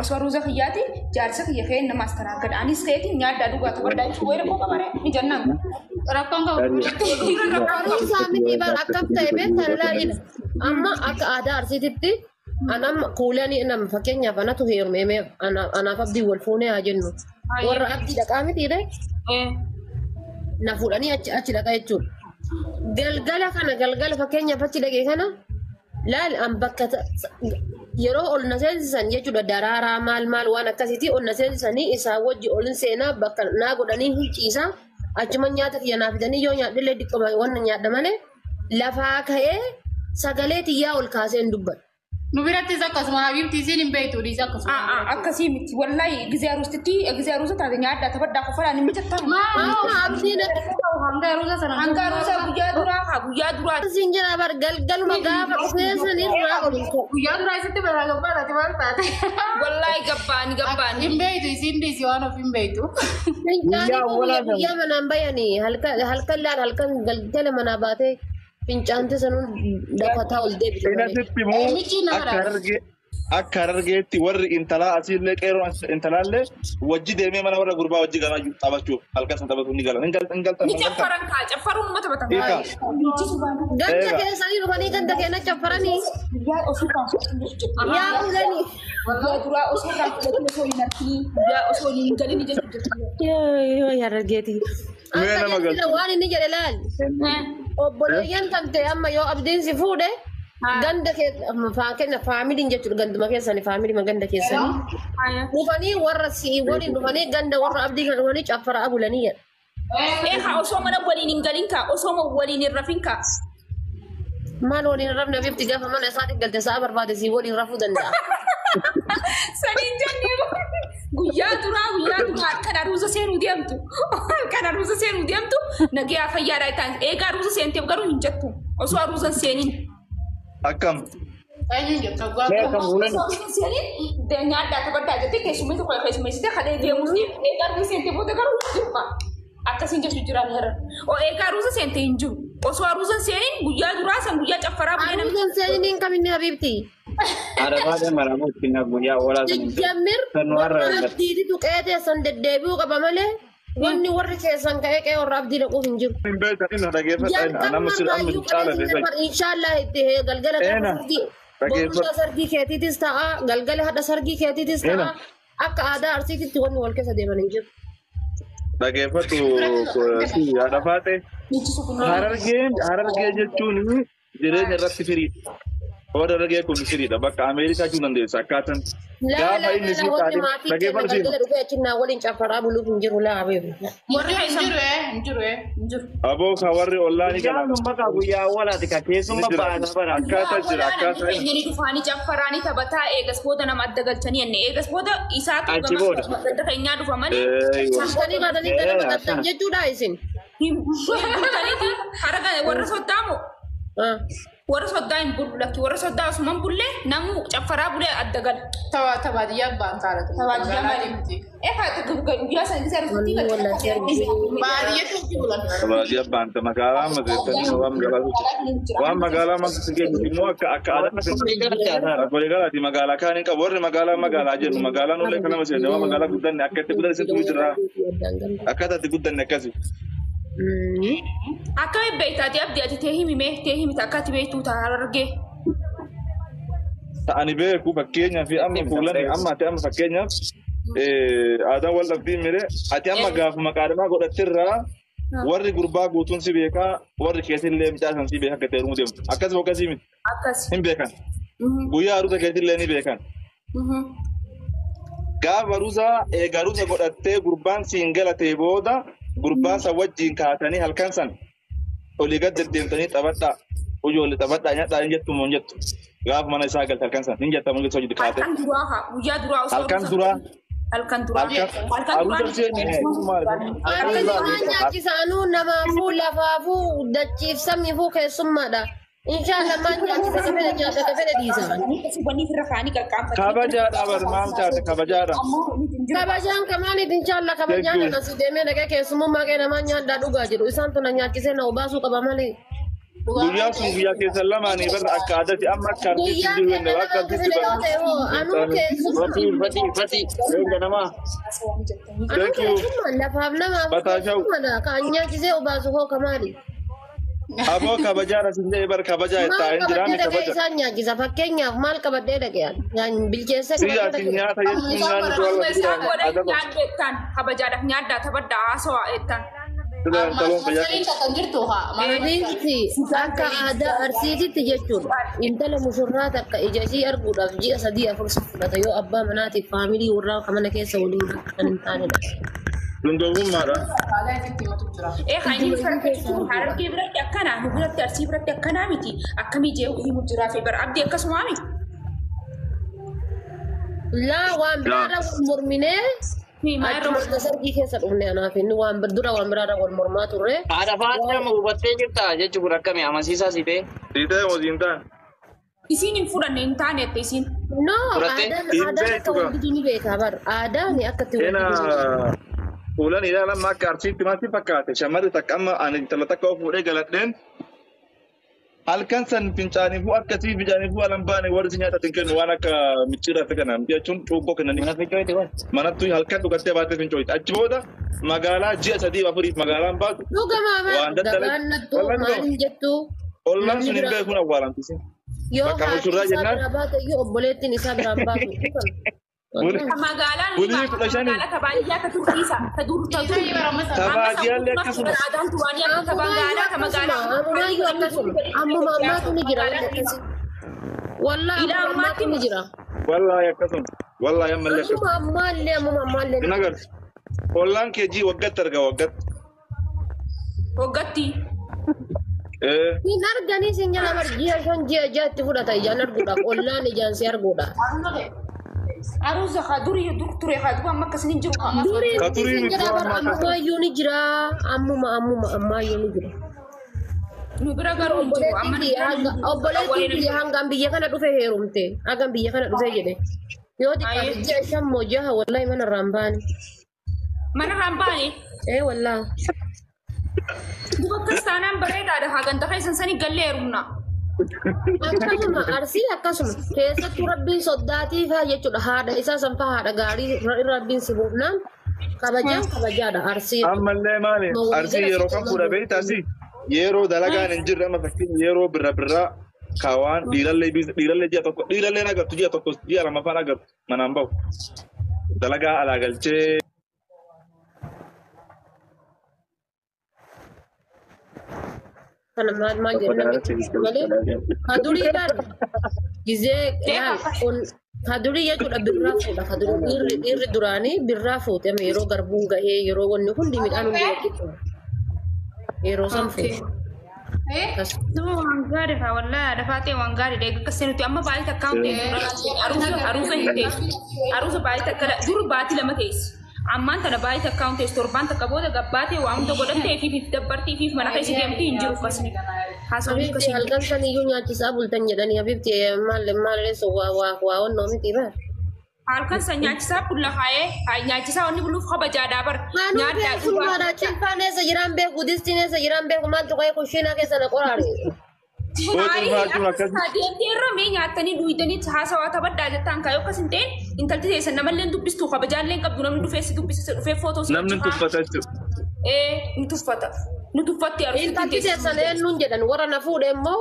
D: osoo aruuza kiyyaati jaarsa kiyya ka'ee nama astanaagada. Anis ka'eetiin nyaaddaa dhugaa ta'uu jechuun wayira koo qabare ni jennaan.
E: Rakkoon qabu.
A: Aruusaa miti bar akkam ta'e beektan ilaalina. Amma akka aadaa Arsiititti anam kuulanii nam fakkeenyaaf anatu heerume anaaf abdii wal fuunee haa jennu. Warra abdii dhaqaa mitiidhe na fuudhanii achi achi dhaqa jechuudha. Galgala kana galgala fakkeenyaaf achi dhaqee kana laal an bakka yeroo ol na seensisan jechuudha daraaraa maal maal waan akkasiiti ol na seensisanii isaa wajji ol hin seenaa bakka naa godhanii hin ciisaa achuma nyaata kiyya naa fidanii yoo nyaadhillee diqqoma waan nyaadha malee lafaa ka'ee sagalee tiyyaa ol kaasee hin dubbadhu.
E: Nu birattis akkasuma Habiibti isiin hin beektu dhiis akkasuma.
D: Akkasii miti wallahi gisee aruustitti gisee aruusa taate nyaaddaa taphadhaa kofalaan hin mijattamu.
A: Amma abdiin
E: Hanga aruusa sana.
D: Hanga aruusa guyyaa duraa haa guyyaa duraa.
A: siin jira bar galgaluma gaafa dhufee san irraa ol hin ka'u.
E: Guyyaa duraa isitti baraa gabbaadhaati maal taate?
D: Wallahi gabbaani gabbaani.
E: Hin beektu isiin dhiisi waan of hin beektu.
A: Fincaanii guyyaa guyyaa manaan bayanii halkan laal halkan galgala manaa baatee fincaante sanuun dafataa ol deebite malee.
B: Inasitti immoo
E: Michi nama
B: akka harargee akka harargeetti warri intalaa asiillee qeerroon intalaallee wajji deemee mana warra gurbaa wajji galaa taphachuuf halkan san taphatu ni galan. Hin galtan hin galtan
D: Ni
B: hin galtan.
D: caffaran kaa caffaruun uummata bata.
B: Hiika.
A: Ganda
B: Eega.
A: keessanii dhufanii ganda keenya caffaranii
D: Guyyaa osoo irraa fudhatin jechuudha.
A: yaa bulanii.
D: Guyyaa duraa osoo irraa fudhatin osoo hin harkini guyyaa osoo hin galin jechuudha.
A: Yoo harargeeti.
B: Mee
A: Akka
B: nama
A: jechuudha
B: galchu.
A: waan inni jedhe laal. Obboleeyyan kan ta'e amma yoo abdiin si fuudhe ganda keenya faamiliin jechuudha ganduma keessanii faamilii ganda keessanii. Dhufanii warra si'ii waliin dhufanii ganda warra abdii kan dhufanii caffaraa bulanii jedha.
D: Ee haa osoo mana waliin hin galin kaa osoo waliin hin rafin kaa.
A: Maal waliin rafna bifti gaafa mana isaatti galte sa'a barbaade sii waliin rafuu danda'a.
D: Saniin jennee guyyaa duraa guyyaa duraa halkan aruusa seenuu deemtu halkan aruusa seenuu deemtu nagayaa fayyaadhaa ta'an eegaa aruusa seenteef garuu hin jettu osoo aruusa hin seeniin.
B: Akkam.
E: Eenyuun jettu
C: Mee akkam fuulan
D: Osoo aruusa hin seeniin nyaaddaa taphadhaa jettee keessummaa tokko keessummeessitee kadhee deemuus eegaa aruusa seentee booda garuu hin jiru akkasiin jechuun jiraan herra. O eegaa aruusa seentee hin jiru osoo aruusa hin seeniin guyyaa duraa san guyyaa caffaraa bulee namni.
A: Aruusan seeniin kaminni habiibti.
C: Arafaadha maramu ittiin guyyaa oolaa sun hin
A: Jammir
C: Sannu har'a
A: warra
C: galgala.
A: abdiititu qe'ee teessan deddeebi'uu qaba malee wanni warri keessan ka'ee qe'ee warra abdii dhaquuf hin jiru.
B: Hin beektan inni dhageeffadha. Nama sir amma
A: Jalqabuma
B: caala
A: raayyuu
B: beektan.
A: qabeessa inshaallah itti galgala gaafa
B: Eena.
A: sargii
B: Dhageeffadhu.
A: boruudha sargii keetiitis ta'a galgala hadha sargii keetiitis ta'a
B: Eena.
A: akka aadaa arsiititti wanni wal keessa deeman hin jiru.
B: Dhageeffadhu si haadha faate. Harargeen harargee jechuun jireenya irratti firiidha. Warra harargee kun firiidha. Bakka Ameerikaa jechuu dandeessa akkaataan.
A: Laa
B: Gaafa
A: laa
B: inni
A: laa
B: si
A: wanni
B: taate
A: maatii keenya
B: dhageeffadhu siin.
A: galgala dhufee achinnaa waliin caffaraa buluuf hin jiru laa habiibi.
E: Warri hin jiru hin jiru hin jiru.
B: Aboo ka warri ollaa ni
C: Guyyaan
B: galan.
C: sun bakka guyyaa oolaati ka
B: Ni
C: keessummaa
B: jira.
C: baasa bara.
B: Akkaataa jira akkaataa.
D: Keenyanii dhufaanii caffaraanii taphataa eegas booda nama adda galchanii enne eegas booda isaatu
C: Achi booda.
D: gama ganda keenyaa dhufa malee
B: Eeywa.
A: Halkanii kaatanii ganama
C: Ee,
A: galtan
C: akkana.
A: jechuudha isin.
D: bultaniiti haraga warra soddaa moo warra soddaa hin bullu lakki warra soddaa osuma hin bulle namu caffaraa bulee adda gala.
E: Tabaadiyyaa abbaan taaratu.
D: Tabaadiyyaa malee. Ee haa guyyaa sana isa
A: Wanni wallahi argee.
E: Baadiyyaatti hojii bulan.
B: Baadiyyaa baanta magaalaa maseettanii waan magaalaa waan magaalaa maseetti kennu immoo akka akka aadaa waliigalaati magaalaa kaan hin qabu warri magaalaa magaalaa jennu magaalaan ullee kana maseessa waan magaalaa guddanne akka itti guddanne sitti jira akkaataa itti guddanne akkasi.
D: Akkami beektaati abdii ati tee himi mee tee himita akka ati beektuu ta'a harargee.
B: Ta'ani beeku fakkeenyaaf amma fuulan amma ati amma fakkeenyaaf aadaan wal dhabbii mire ati amma gaafuma qaadhimaa godhattirraa warri gurbaa guutuun si beekaa warri keessillee mucaasan si beekaa akka ta'e heerumuu deemtu akkasuma akkasii miti
D: Akkas.
B: hin beekan guyyaa aruusa keetillee ni beekan. Gaafa aruusa eega aruusa godhattee gurbaan siin galatee booda gurbaa san wajjin kaatanii halkan san olii gad deddeemtanii taphadhaa ijoollee taphadhaa nyaadhaa hin jettu moo hin jettu gaafa mana isaa galte halkan san hin jettamu hin jettu hojii kaatee.
D: Halkan duraa haa guyyaa duraa osoo
B: Halkan duraa.
D: Halkan duraa.
B: Halkan
D: Halkan duraa.
B: aruusa seenii maal?
A: Harki waan nyaachisaanuu namaafuu lafaafuu dachiif samiifuu keessummaadha. Inshallah maal nyaachisa ka fedhe nyaata ka fedhe dhiisa.
B: Kabajaadha bar maal taate kabajaadha.
A: Kabajaan kamaaniif inshallah kabajaan
B: Thank you.
A: asii deemee dhaqee keessummaa kee namaa nyaadhaa dhugaa jedhu isaan tuna nyaachisee na obaasuu qaba malee.
B: Guyyaan sun guyyaa keessan lamaanii bar akka aadaati amma akka artiitti
A: Guyyaan
B: jiru
A: kenna
B: inni akka
A: nama
B: artiitti
A: fedhe yoo ta'e hoo anuu keessummaa.
C: Fatii fatii fatii leenca namaa.
A: Anuu
B: Thank you.
A: keessummaa lafaaf namaaf
B: Bataashaw.
A: keessummaadha kan nyaachisee obaasu hoo kamaali.
B: Aboo kabajaadha sin jedhe bar kabajaa
A: Maal
B: itti hin
A: qabadhee
B: jiraanne
A: dhaqee
B: kabaja.
A: isaan nyaachisa fakkeenyaaf maal qabadhee dhaqee ani bilcheessee
B: Si
A: qabadhee
B: ati
A: dhaqee.
B: nyaata jechuun nyaanni tola
D: Isaan godhan
B: adaba.
D: nyaadhu jettaan kabajaadhaaf nyaadhaa taphadhaa haasawaa jettaan.
B: Sila intaloon fayyaa
E: Masaliin takka hin jirtu haa.
A: Abiinsi akka aadaa arsiititti jechuudha. Intala mushurraa takka ija ishii arguudhaaf ji'a 3-4 si fudhata yoo abbaa manaatiif faamilii warraa kan mana keessa waliin kan hin taanedha.
B: Dundoommummaadha.
E: Aadaa isitti himatu jira.
D: Ee kan inni Harargee biratti akkanaa nu biratti Arsii biratti akkanaa miti akkamii jee himu jiraa fi bara abdii akkasumaa miti.
A: Laa waan biraarra wal morminee achuma sargii keessa dhufne anaaf inni waan dura waan biraarra wal mormaa turre.
C: Haadha faatee amma hubattee jirta jechuun kun akkami amansiisaa si ta'e.
B: Siitee hojiin ta'an.
D: Isiin hin fudhanne hin taane jette isiin.
A: No
C: Fudhattee?
A: aadaan
B: Hin
A: aadaan akka
B: beektu
A: wal didu ni beekaa bar aadaan akka itti wal
B: Ena
A: didu ni beekaa.
B: fuulan ilaalan akka arsiitti maatti fakkaate shamarri takka amma ani intala takka of fuudhee galadheen halkan san fincaaniifuu akkasii fincaaniifuu alan baane warri si nyaata kennu waan akka micciirraa fi kana jechuun cuubboo kennanii
C: Mana ficcooyti kun.
B: manattu halkan dhugattee baattee fincooyti achi booda magaalaa ji'a 3-4 magaalaan baatu
A: Dhugamaa bar
B: waan daddalee
A: gabaan nattu
B: wallan
A: maal hin jettu
B: ollaan
A: namni
B: sun hin
A: bira
B: beekuun awwaalamtisi.
A: yoo
B: Bakka
A: haati
B: mushurraa
A: isaa
B: jennaan
A: biraa baate iyyuu obboleettiin isaa biraan baatu.
B: Bulii
D: Magaalaan ni
B: bulii
D: baata
B: 15
D: magaalaa ta baadiyyaa ta turkiisa ta dur ta dur.
B: ta
D: Amma
B: baadiyyaallee
D: sammuu
B: akkasuma
D: aadaan duraanii akka ta
A: Ammumayyuu
D: magaalaa ta
A: akkasuma
D: magaalaa
A: ammumayyuu akkasuma ammuma ammaatu ni jira wanti akkasii. Wallaa
D: Ila
A: ammuma ammaatu
D: ammaatti
A: ni jira.
B: wallaahi akkasuma wallaahi ammallee akkasuma
A: Ammuma ammaallee ammuma ammaallee
B: hin agartu. Ollaan kee jii waggatti arga waggatti.
D: Waggaatti.
B: Ee
A: hin arganii sin jala bar ji'a 5 ji'a 6 itti fudhata ijaan arguudhaaf ollaan ijaan si arguudha.
D: Aruusa haa durii dur ture haa duba amma akkasii hin jiru haa.
A: Durii
B: ka
A: miti
B: turii
A: sin
B: miti
A: jala bar
B: amma akkasuma.
A: ammumayyuu ni jira ammuma ammuma ammayyuu ni jira.
D: Nu bira garuu hin jiru amma
A: Obboleettiin
D: nu
A: kiyya
D: bira hin
A: hanga
D: jiru.
A: obboleettiin kiyya hangam biyya kana dhufe heerumte hangam biyya kana dhufe jedhe yoo xiqqaate
D: Aye.
A: ji'a 5 moo 6 wallahi mana irraa hin baane.
D: Mana irraa hin baane.
A: Ee wallahi.
D: Duba akkas taanaan bareedaadha haa ganda keessan sanii gallee heerumna.
A: Akkasuma arsii akkasuma keessattuu rabbiin soddaatii faa jechuudha haadha isaa san faa haadha gaarii rabbiin si buufnaan kabajaan kabajaadha arsii jechuudha.
B: Ammallee maali
A: Ma walii
B: arsii
A: gala
B: yeroo
A: sitti
B: kam fuudha
A: ollaan
B: beektaa si yeroo dalagaan hin jirre amma fakkeenya yeroo birra birraa kaawaan dhiirallee dhiirallee ji'a tokko dhiirallee agartu ji'a tokko ji'a lamaffaan agartu manaan bahu dalagaa alaa galchee.
A: Kana maal maal jedhu namni malee kadurii bar gizee laal on kadurii jechuudha birraa fuudha kadurii dhiirri dhiirri duraanii birraa fuute amma yeroo garbuun gahee yeroo wanni hundi midhaan hundi walitti qabu yeroo san fuute. Akkas.
D: Duba waan gaarii haa wallaahi haadha faatee waan gaarii dha egaa akkasii nuti amma baay'ee takka hin teessu aruusa aruusa hin teessu aruusa baay'ee takka dur baatii lama teessi ammaan tana baay'ee takka hin teessu torbaan takka booda gabbaatee waa hunda godhattee fi dabbartii fi mana keessa deemtee hin jiru akkasii haasawni
A: Habibti
D: akkasii hin jiru.
A: halkan san iyyuu nyaachisaa bultan jedhanii habibti maal maal reessu waa waa waa onnoo miti bar.
D: Halkan san nyaachisaa bulla haayee nyaachisaa wanni buluuf kabajaadhaa bar
A: Anuu
D: nyaadhaa
A: beeku
D: dhugaa.
A: maadha cilfaan eessa jiraan beeku distiin eessa jiraan beeku maaltu qa'ee kushiinaa keessa na qoraare.
B: Boo
D: Hayi
B: cilfaa jechuun
D: akkas
B: akkas
D: deemtee irra mee nyaattanii duwidanii haasawaa taphadhaa jettaan kaayoo akkas hin ta'in intalti teessan namallee dubbistu kabajaallee hin qabdu namni dhufee si dubbisa dhufee footoo si
B: namni
D: wajji haa
B: tuffata jechuudha.
D: ee ni tuffata ni tuffatti arsiitiin
A: Intalti
D: teessan
A: teessan eenyuun jedhan warra na fuudhe immoo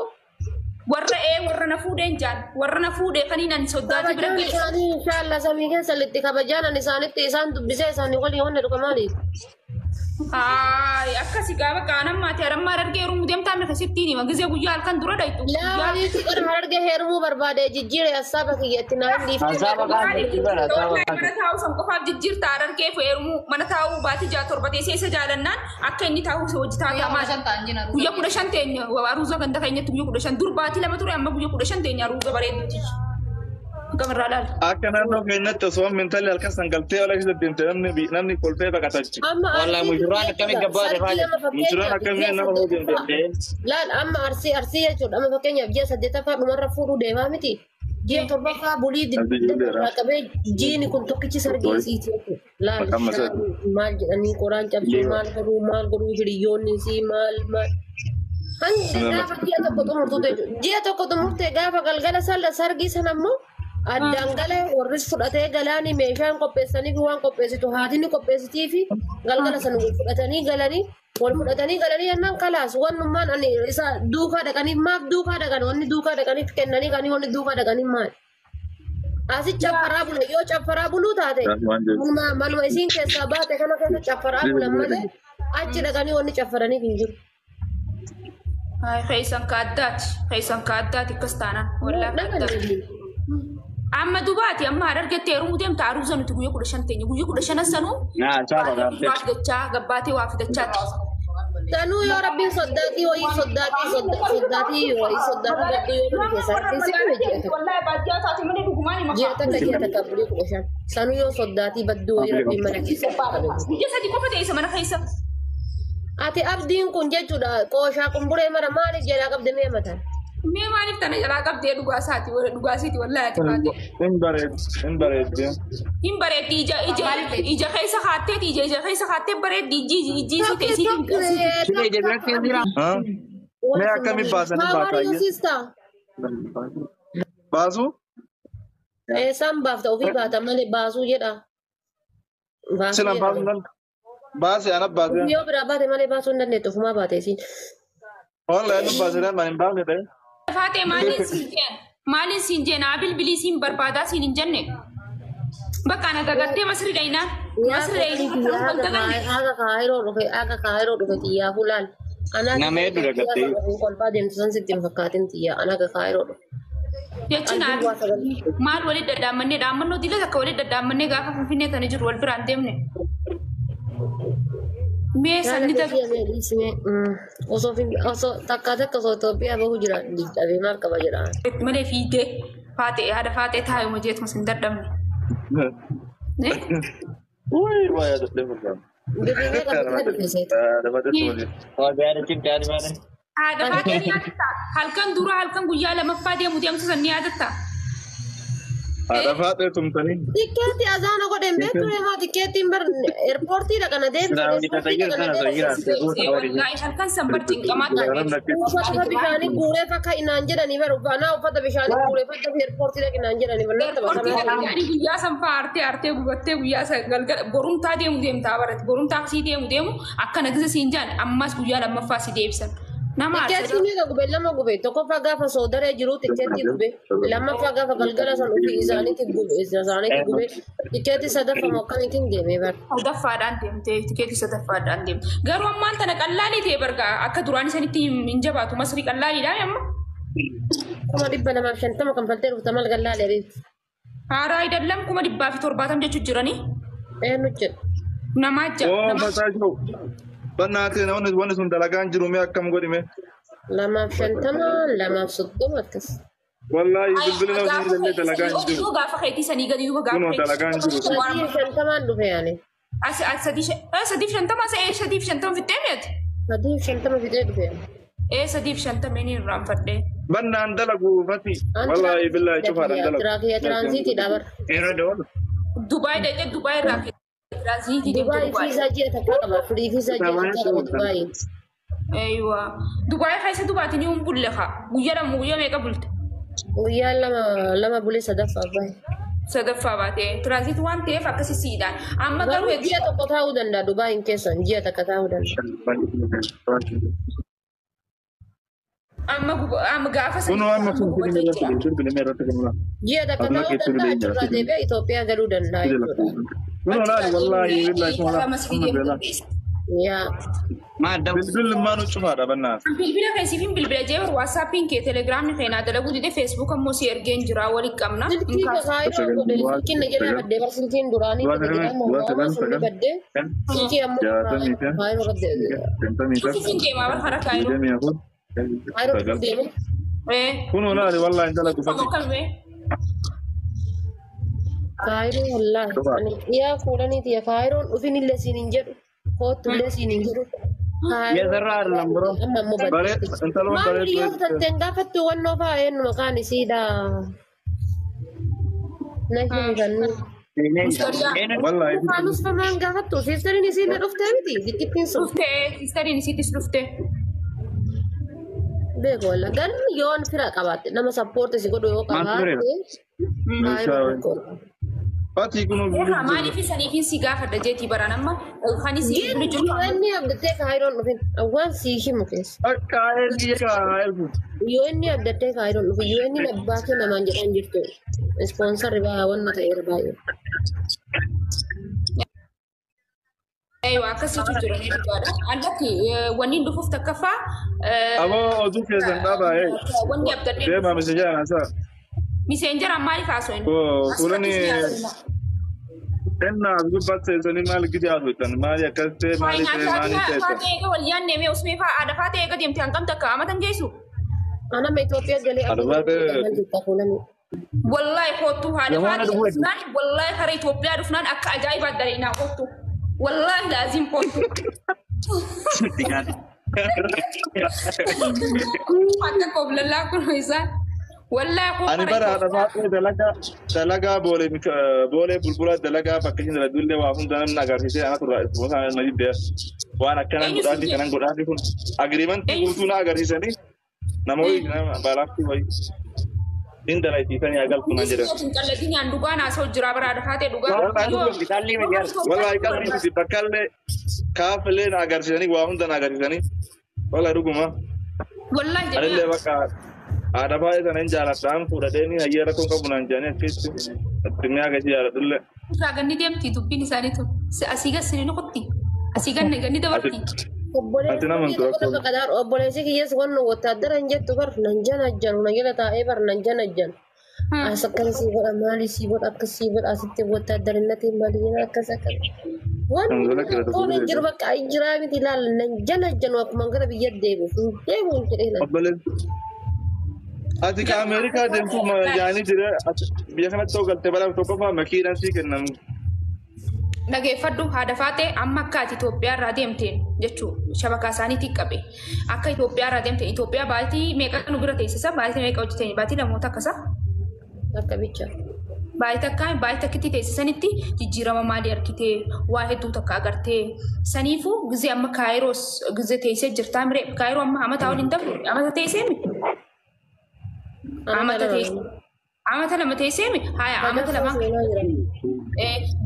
D: warra ee warra na fuudheen jaan warra na fuudhee kaniin ani soddaatii bira
A: kabajaan
D: geesse
A: isaanii inshaalla samii keessa litti kabajaan ani isaanitti isaan dubbisee isaanii walii wanna dhuga maaliif.
D: Hayi akkasi gaafa qaanammaati harammaa harargee heerumuu deemtaa mirga sittiin hima gisee guyyaa halkan dura dhayxu
A: Laa
D: guyyaa
A: habiibti qara harargee heerumuu barbaade jijjiire hassaaba kiyyatti naa hin dhiifne.
C: Hasaaba kaan
D: Maaliif
C: jechuu bara
D: jijjiirta?
C: hasaaba
D: Wallahi
C: kaan.
D: mana taa'u san qofaaf jijjiirta harargee heerumuu mana taa'uu baatii 6-7 teessee isa jaalannaan akka inni taa'u si hojii taataa
E: Guyyaa
D: maali?
E: 15 ta'an jina
D: Guyyaa 15 teenya aruuza ganda keenyatti guyyaa 15 dur baatii lama ture amma guyyaa 15 teenya aruuza bareedduuti. Akkamirraa laala.
B: Akka naannoo keenyatti osoo intalli halkan san galtee ola keessa deemte namni kolfee baqatachi.
A: Amma
C: Wallahi
A: arsii
C: mushurraan akkamiin
A: jechuudha.
C: gabbaate
A: Sargii
C: faaya.
A: amma
B: Mushurraan
A: fakkeenyaaf
B: akkamiin
A: ji'a
B: nama hojii
A: saddeettaffaa
B: deemte.
A: laal amma arsii arsii jechuudha. Amma fakkeenyaaf ji'a saddeettaffaa dhumarra fuudhuu deemaa miti. Ji'a torbaffaa bulii
B: Abdii
A: digdama
B: ijoolleedha.
A: irraa qabee jiini kun tokkichi sargii isiiti jechuudha. Laal
B: Maqaan masaa.
A: maal jedhanii qoraan cabsuu maal godhuu hiriyoonni isii maal maal. Hanga gaafa ji'a tokko xumurtu jechuudha. Ji'a tokko xumurte gaafa galgala salla sargii sana immoo addaan galee warris fudhatee galaanii meeshaan qopheessanii fi waan qopheessitu haatini qopheessitii fi galgala sana wal fudhatanii galanii wal fudhatanii galanii jennaan kalaas wannummaan ani isa duukaa dhaqaniif maaf duukaa dhaqan wanni duukaa dhaqaniif kennanii kanii wanni duukaa dhaqaniif maal. Asi caffaraa bula yoo caffaraa buluu taate manuma manuma isiin keessaa baate kana keessa caffaraa bulan malee achi dhaqanii wanni caffaraniif hin jiru.
D: Keessan ka addaati. Keessan ka addaati akkas taanaan. Wallaahi ka addaati.
A: Dhaqanii.
D: Amma dubaati amma harargetti heerumuu deemta aruuza nuti guyyaa 15 teenya guyyaa 15 sanuu
C: Naa saaba gaaftee.
D: waa fidachaa gabbaatee waa fidachaati.
A: Tanuu yoo rabbiin soddaatii wayii soddaatii soddaatii wayii soddaatii badduu yoo mana keessaa rabbiin si qabe ji'a takka.
D: Wallaahi baadiyyaa taate malee dhugumaan hima.
A: Ji'a takka ji'a takka bulii 15. Sanuu yoo soddaatii badduu wayii rabbiin mana keessaa si qabe.
D: Guyyaa 3 qofa teessa mana keessa.
A: Ati abdiin kun jechuudha qooshaa qumburee mara maaliif jalaa qabde mee mataan?
D: Mee maaliif tana jalaa qabdee dhugaa isaati dhugaa isiiti wallaahi ati baate.
B: Hin bareeddi. Hin bareeddi.
D: Hin bareeddi ija ija ija keessa kaatteeti ija ija keessa kaattee bareeddi ijji ijji isii ta'e isii
C: Shiree jabira keessa jira.
B: Mee akkamiin baasanii
A: How are you
B: baataayyee?
A: sister?
B: Baasuu?
A: Eessaan baafta ofii baata malee baasuu jedha. Baasuu
B: Silan
A: jedha.
B: baasuu nan. Baase ana baase.
A: Yoo biraa baate malee baasuu hin dandeettu ofumaa baate isiin.
B: Wallahi nu baase nan hin baafne ta'e.
D: Faatee maaliin siin jeen maaliin siin jeen haa bilbilii siin barbaadaa siin hin jenne. Bakka ana dagattee masri dhaynaan masri dhaynaan
A: Haga kaayiroo dhufe haga kaayiroo dhufe xiyyaafuu laal. Anaa
C: Nama hedduu dagattee.
A: Kolfaa deemtu san sitti hin fakkaatin xiyyaa ana haga kaayiroo dhufe.
D: Jechuun maal walitti dadhaammannee dhaammannoo diilas akka walitti dadhaammannee gaafa finfinnee tana jiru wal biraan deemne. Mee sanni
A: Osoo osoo takka takka osoo Itoophiyaa bahuu jira dhabee maal qaba jedha.
D: malee fiigdee faatee haadha faatee taa'uma jeetuma sin dadhabne.
B: Uy, waa yaadadhee furdaa.
A: Birrii meeqa bitee dhufe seeta?
C: Waa gaariitti gaarii malee.
D: Haadha faatee ni yaadatta. Halkan dura halkan guyyaa lamaffaa deemu deemtu san ni yaadatta.
B: Haadha faatee tumtanii.
A: Tikkeetti azaana godheen beektu deemaa tikkeettiin bar eerpoortii dhaqana deemsa.
D: Wallaahi halkan san bar cinqamaa ta'e.
A: Uffata bishaanii guuree fakka inaan jedhanii bar anaa uffata bishaanii guuree fakka eerpoortii dhaqinaan jedhanii bar natti
D: Eerpoortii
A: taphatama.
D: dhaqanii guyyaa san fa'aa artee artee gubattee guyyaa san galgala borumtaa deemu deemtaa barate borumtaa asii deemu deemu akkana gisa siin jaan ammas guyyaa lammaffaa si deebisan. Nama
A: Tikkeettii meeqa gube lama gube tokkoffaa gaafa soodaree jiru tikkeettii gube lammaffaa gaafa galgala san ofii isaaniitti gube isaaniitti gube tikkeettii sadaffaa akkamiitiin deemee bar.
D: Sadaffaadhaan deemtee tikeetii sadaffaadhaan deemte. Garuu ammaan tana qallaalii ta'e bargaa akka duraan isanitti hin jabaatu masrii qallaaliidhaan amma.
A: 250,000 kanfaltee dhufta mal gallaalee beektu.
D: Haaraa idallam 170,000 jechuun jiranii.
A: Eenyu jedhu.
D: Namaa jira.
B: Oo mataa jiru. Bannaatee wanni wanni sun dalagaan jiru mee akkam godhime?
A: 250 230 akkas.
B: Wallaahi bilbili nama sun illee dalagaan jiru.
D: Gaafa keetii sanii gadi duuba gaafa
B: Kunoo dalagaan jiru.
A: 350 dhufe yaani.
D: 350 se'ee 350 fixxee mi'ate.
A: 350 fixee dhufe yaani.
D: Ee 350 inni irraanfadhee.
B: Bannaan dalagu fati. Wallaahi billaahi cufaadhaan dalagu.
A: Tiraafiyaa tiraanziitiidha bar.
C: Yeroo dabalu.
D: Dubaay dhaqee Dubaay irraa tiraanziitii deemte
A: Dubaay
D: Dubaay.
A: fiizaa ji'a takka qaba. Firii fiizaa ji'a takka qaba Dubaay.
D: Eeywa. Dubaay keessa dubaatiin hin bulle haa. Guyyaa lama guyyaa meeqa bulte?
A: Guyyaa lama lama bulee sadaffaa bahe.
D: Sadaffaa baatee tiraanziit waan ta'eef akkasi siidhaan. Amma garuu
A: Garuu ji'a tokko taa'uu danda'a Dubaayin keessan ji'a takka taa'uu danda'a.
D: Amma amma gaafa
B: Kunoo amma finfinnee irratti bilbilee irratti kunoo.
A: Ji'a takka
B: Aduna
A: taa'uu
B: keessatti
A: danda'a
B: illee
A: achirraa deebi'ee Itoophiyaa galuu danda'a jechuudha.
B: Kunoo laali wallaahi billaahi kunoo.
A: Yaa
C: Maa adda.
B: Bilbilli maanu cufaadha bannaas.
D: Bilbila keessiif hin bilbila jee waatsaappiin kee telegiraamni kee naa dalaguu dide feesbuuk ammoo si ergeen jira waliin qabna.
A: Silkii kaayiroo godhe silkiin na jalaa baddee bar silkiin duraanii ta'e sun ni baddee silkii ammoo kaayiroo qabde
D: Ofiisin deemaa bar hara kaayiroo.
A: Kaayiroo deeme.
D: Ee.
B: Kunoo laali wallaahi dalagu fati.
D: Akkamii?
A: Kaayiroo wallaahi.
B: Dhugaa.
A: Ani yaa fuulaniiti yaa kaayiroon dhufin illee siin hin jedhu. Koottu illee siin hin jedhu. Kaayiroon
C: Yeesarraa arlam bro.
A: amma ammoo
B: Bare
A: baddeetti.
B: intaloon
A: Maal
B: bareedduu
A: hiriyoota tanteen gaafattu wannoo fa'aa eenyu maqaan isiidha. Na himi gannu.
D: Mustariyaa.
B: Wallaahi.
A: Faanus famaan gaafattu siistariin isiillee dhuftee miti diqqittiin sun.
D: Dhuftee siistariin isiittis dhuftee.
A: Beeku walla ganni yoon fira qabaatte nama sappoorti si godhu yoo
C: Maaltu
A: qabaatte kaayiroo rakkoodha.
B: Fatii kun
D: Egaa maaliif saniifin si gaafadha jeetii baraan amma kan isii
A: Jin
D: jiru
A: yoo inni abdattee kaayiroon dhufin waan sii himu keessa.
B: Akka ergi akka ergu.
A: Yoo inni abdattee kaayiroon dhufin yoo inni abbaa kee namaan jedhan jirtu ispoonsarri baa wanna ta'eera baay'ee.
D: Eeyyuu akkasitu jira ni dhugaadha. Allatti wanni hin dhufuuf takkaffaa
B: Aboo oduu keessan dhaabaa ee.
D: wanni abdadhee
B: Deemaa miseenjara haasaa.
D: miseenjaraan maaliif haasoo hin
B: Koo fuulani kennaa gubbaatti seensanii maal gidi haasoftan maali akkas ta'e maali ta'e maali ta'e.
D: Faatee eega wal yaadne mee usmee fa'aa aadaa faatee eega deemte hangam takka amatan geessu.
A: Anama Itoophiyaa galee
B: Adumaa ta'e.
A: maal jetta fuulani.
D: Wallaahi kottu haadha
C: Namoonni
D: faatee
C: dhufuu
D: dhufnaan wallaahi kara Itoophiyaa dhufnaan akka ajaa'ibaa dareenaa kottu. Wallaahi laaziim kottu. Akka koblallaa kun isaan. Wallaahi koo
B: Ani
D: kara
B: bara haadha
D: Itoophiyaa.
B: faatee dalagaa dalagaa boolee boolee bulbula dalagaa bakka isheen dalagdullee waa hunda namni agarsiisee anatu irraa ispoonsaan na jibbee waan akkanan
D: Eenyu
B: godhaafi
D: si
B: kanan godhaafi kun agiriimantii
D: Eenyu
B: guutuu na agarsiisanii nama wayii nama baalaaftii wayii hin dalagsiisanii agaltu nan jedhan.
D: Hin qalladin yaan dhugaa naasoo jira bara haadha faatee dhugaa.
C: Bitaalli miidiyaa.
B: Wallahi qalbii bakka illee kaafillee na agarsiisanii waa hunda na agarsiisanii wallahi dhuguma
D: Wallaahi
B: anillee
D: jedhee.
B: bakka haadha baay'ee sana hin jaaladhaan fuudhadheeni hayyeera kun qabu naan jedhanii akkasitti itti mi'a gadi jaaladhullee.
D: Irraa ganni deemti dubbiin isaanii tun. Asii gas ni qotti. Asii ganni ganni dabarti.
B: Ati nama hin
A: Obboleessi
B: turakkoon.
A: tokko qadaar obboleessi kiyyees wannu wottaaddara hin jettu bar nan jana janu na jala taa'ee bar nan jana janu. As akkana sii godha maali sii godha akkas sii godha asitti wottaaddarinati maali jedha akkas akkas. Wanni
B: Hangola kira
A: rakkoon hin jiru bakka hin jiraa miti ilaalla nan jana janu akkuma gara biyya deebiif hin deemu hin jedhee ilaalla.
B: Obboleessi. Ati ka Ameerikaa deemtu yaanii jira biyya kanatti ta'uu galtee bara tokkoffaa makiinaan sii kennamu.
D: Dhageeffadhu haadha faatee amma akka ati Itoophiyaa irraa deemteen jechuun shabakaa isaaniitiin qabe. Akka Itoophiyaa irraa deemte Itoophiyaa baatii meeqa nu bira teessisa baatii meeqa hojjetan baatii namoota akkasa.
A: Akka bicha.
D: Baatii takka baatii takkitti teessisanitti jijjiirama maalii argitee waa hedduu takka agartee saniifuu gizee amma kaayiroos gizee teessee jirtaa miree kaayiroo amma amataa waliin dabru amata teessee mi? Amata teessee amata lama teessee mi? Haya amata lamaan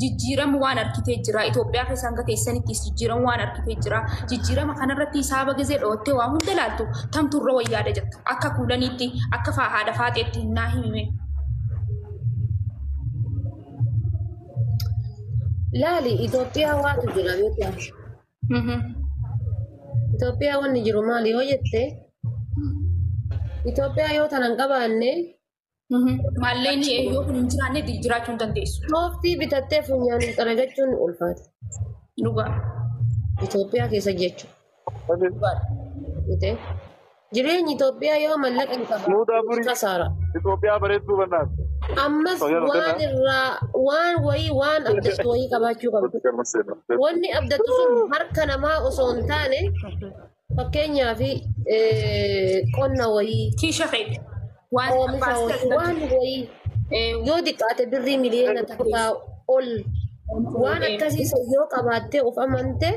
D: jijjiirama waan argitee jira. Itoophiyaa keessa hanga teessanittis jijjiirama waan argitee jira. Jijjiirama kanarratti saaba gizee dhoottee waa hunda laaltu tamturra wayyaadha jetta. Akka kuulaniitti akka haadha faaxeetti naa himime.
A: Laali Itoophiyaa waatu jira beektaa. Itoophiyaa wanni jiru maali yoo jette Itoophiyaa yoo tanan qabaanne
D: Maalleen yoo kun hin jiraanne jiraachuu hin dandeessu.
A: Sooftii bitattee funyaaniin xaragachuun ni ulfaata.
D: Dhugaa.
A: Itoophiyaa keessa jechuudha. Jireenyi Itoophiyaa yoo mallaqa hin
B: Muudaa
A: qabaanne
B: burii.
A: kasaara.
B: Itoophiyaa bareedduu bannaati.
A: Ammas waan irraa waan wayii waan abdattu wayii qabaachuu qabdu. Wanni abdattu sun harka namaa osoo hin taane fakkeenyaaf qonna wayii
D: Kiisha kee. Waan
A: oomisha wayii waan wayii yoo xiqqaate birrii miliyoona takkaa ol waan akkasii san yoo qabaattee of amante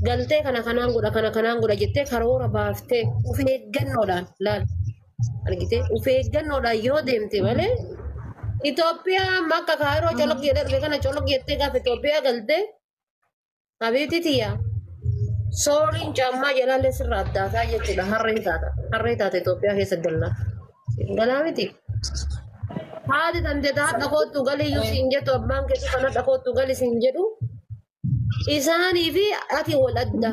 A: galtee kana kanaan godha kana kanaan godha jettee karoora baaftee of eeggannoodhaan laal argite of eeggannoodhaan yoo deemte malee Itoophiyaa amma akka kaayiroo coloq jedhee dhufe kana coloq jettee gaafa Itoophiyaa galtee habiibti tiyya sooriin caammaa jalaallee sirra addaataa jechuudha harreen taata harree taata Itoophiyaa keessa gallaa galaa miti. Haati tante haadha koottu galiyyuu siin jettu abbaan keetu kan haadha koottu gali siin jedhu isaanii fi ati wal adda.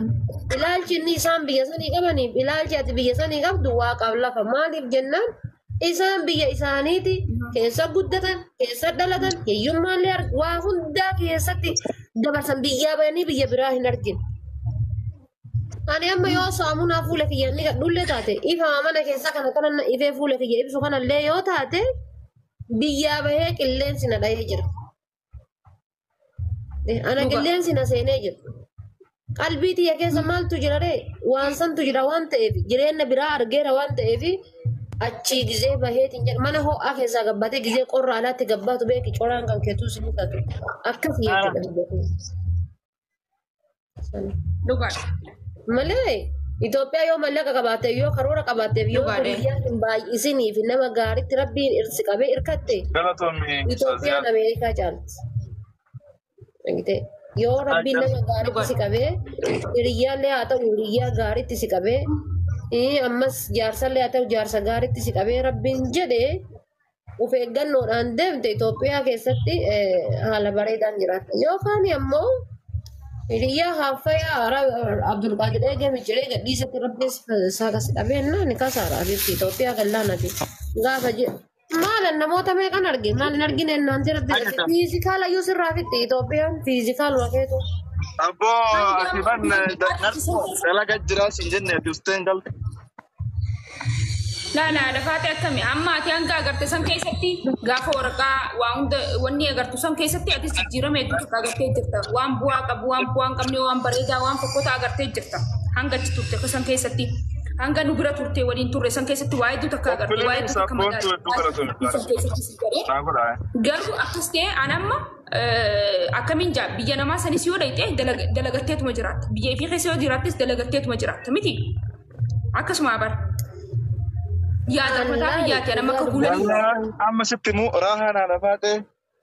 A: Ilaalchi inni isaan biyya sanii qabaniif ilaalchi ati biyya sanii qabdu waaqaaf lafa maaliif jennaan isaan biyya isaaniiti keessa guddatan keessa dhalatan hiyyummaallee waa hundaa keessatti dabarsan biyyaa bayanii biyya biraa hin argin. Ani amma yoo saamunaa fuula kiyya inni gadhullee taate ifa mana keessa kana kana ifee fuula kiyya ibsu kanallee yoo taate Biyyaa bahee qilleensi na dhahee jira. Ana qilleensi na seenee jira. Qalbii tiyya keessa maaltu jira ree? Waan santu jira waan ta'eef jireenya biraa argeera waan ta'eef achii gizee baheetiin jedha mana ho'aa keessaa gabbaatee gizee qorra alaatti gabbaatu beeki coraan kan keetuu si mul'atu. Akkasii jechuudha.
D: Dhugaadha.
A: Malee Itoophiyaa yoo mallaqa qabaatte yoo karoora qabaatteef yoo hiriyyaan hin baay'isiniif nama gaariitti rabbiin irsi qabee irkatte Itoophiyaan Ameerikaa caalti. Yoo rabbiin nama gaariitti si qabee hiriyyaallee haa ta'u hiriyyaa gaariitti si qabee ammas jaarsallee haa ta'u jaarsa gaariitti si qabee rabbiin jedhee of eeggannoodhaan deemte Itoophiyaa keessatti haala bareedaan jiraatta. Yookaan ammoo hiriyyaa haaffayaa Abdulqaadir eegee miciree gadhiisatti rabbiin isaa kasi qabeenna ni kasaara abitti Itoophiyaa gallaanati gaafa jedhu. Maalan namoota meeqan arge maal hin argine naanti rabbi fiizikaala iyyuu sirraa fitti Itoophiyaan fiizikaaluma keetu.
B: Abboo ati ban dalaga jiraa siin jenne ati usteen galte.
D: Laa laa lafaati akkami amma ati hanga agarte san keessatti gaafa waraqaa waa hunda wanni agartu san keessatti atis jijjiirama hedduu takka agartee jirta. Waan bu'aa qabu waan bu'aa hin qabne waan bareedaa waan fokkotaa agartee jirta. Hanga achi turte san keessatti hanga nu bira turte waliin turre san keessatti waa hedduu takka agarte waa hedduu takka madaalaa san keessatti si garee. Garuu akkas ta'e an amma akkamiin jaa biyya namaa sanis yoo dhayxe dalagatteetuma jiraatta. Biyya ifii keessa yoo jiraattis dalagatteetuma jiraatta miti. Akkasuma bara. Yaada mataa biyyaati nama akka guulanii.
B: Amma sitti immoo raahaa naa lafaatee.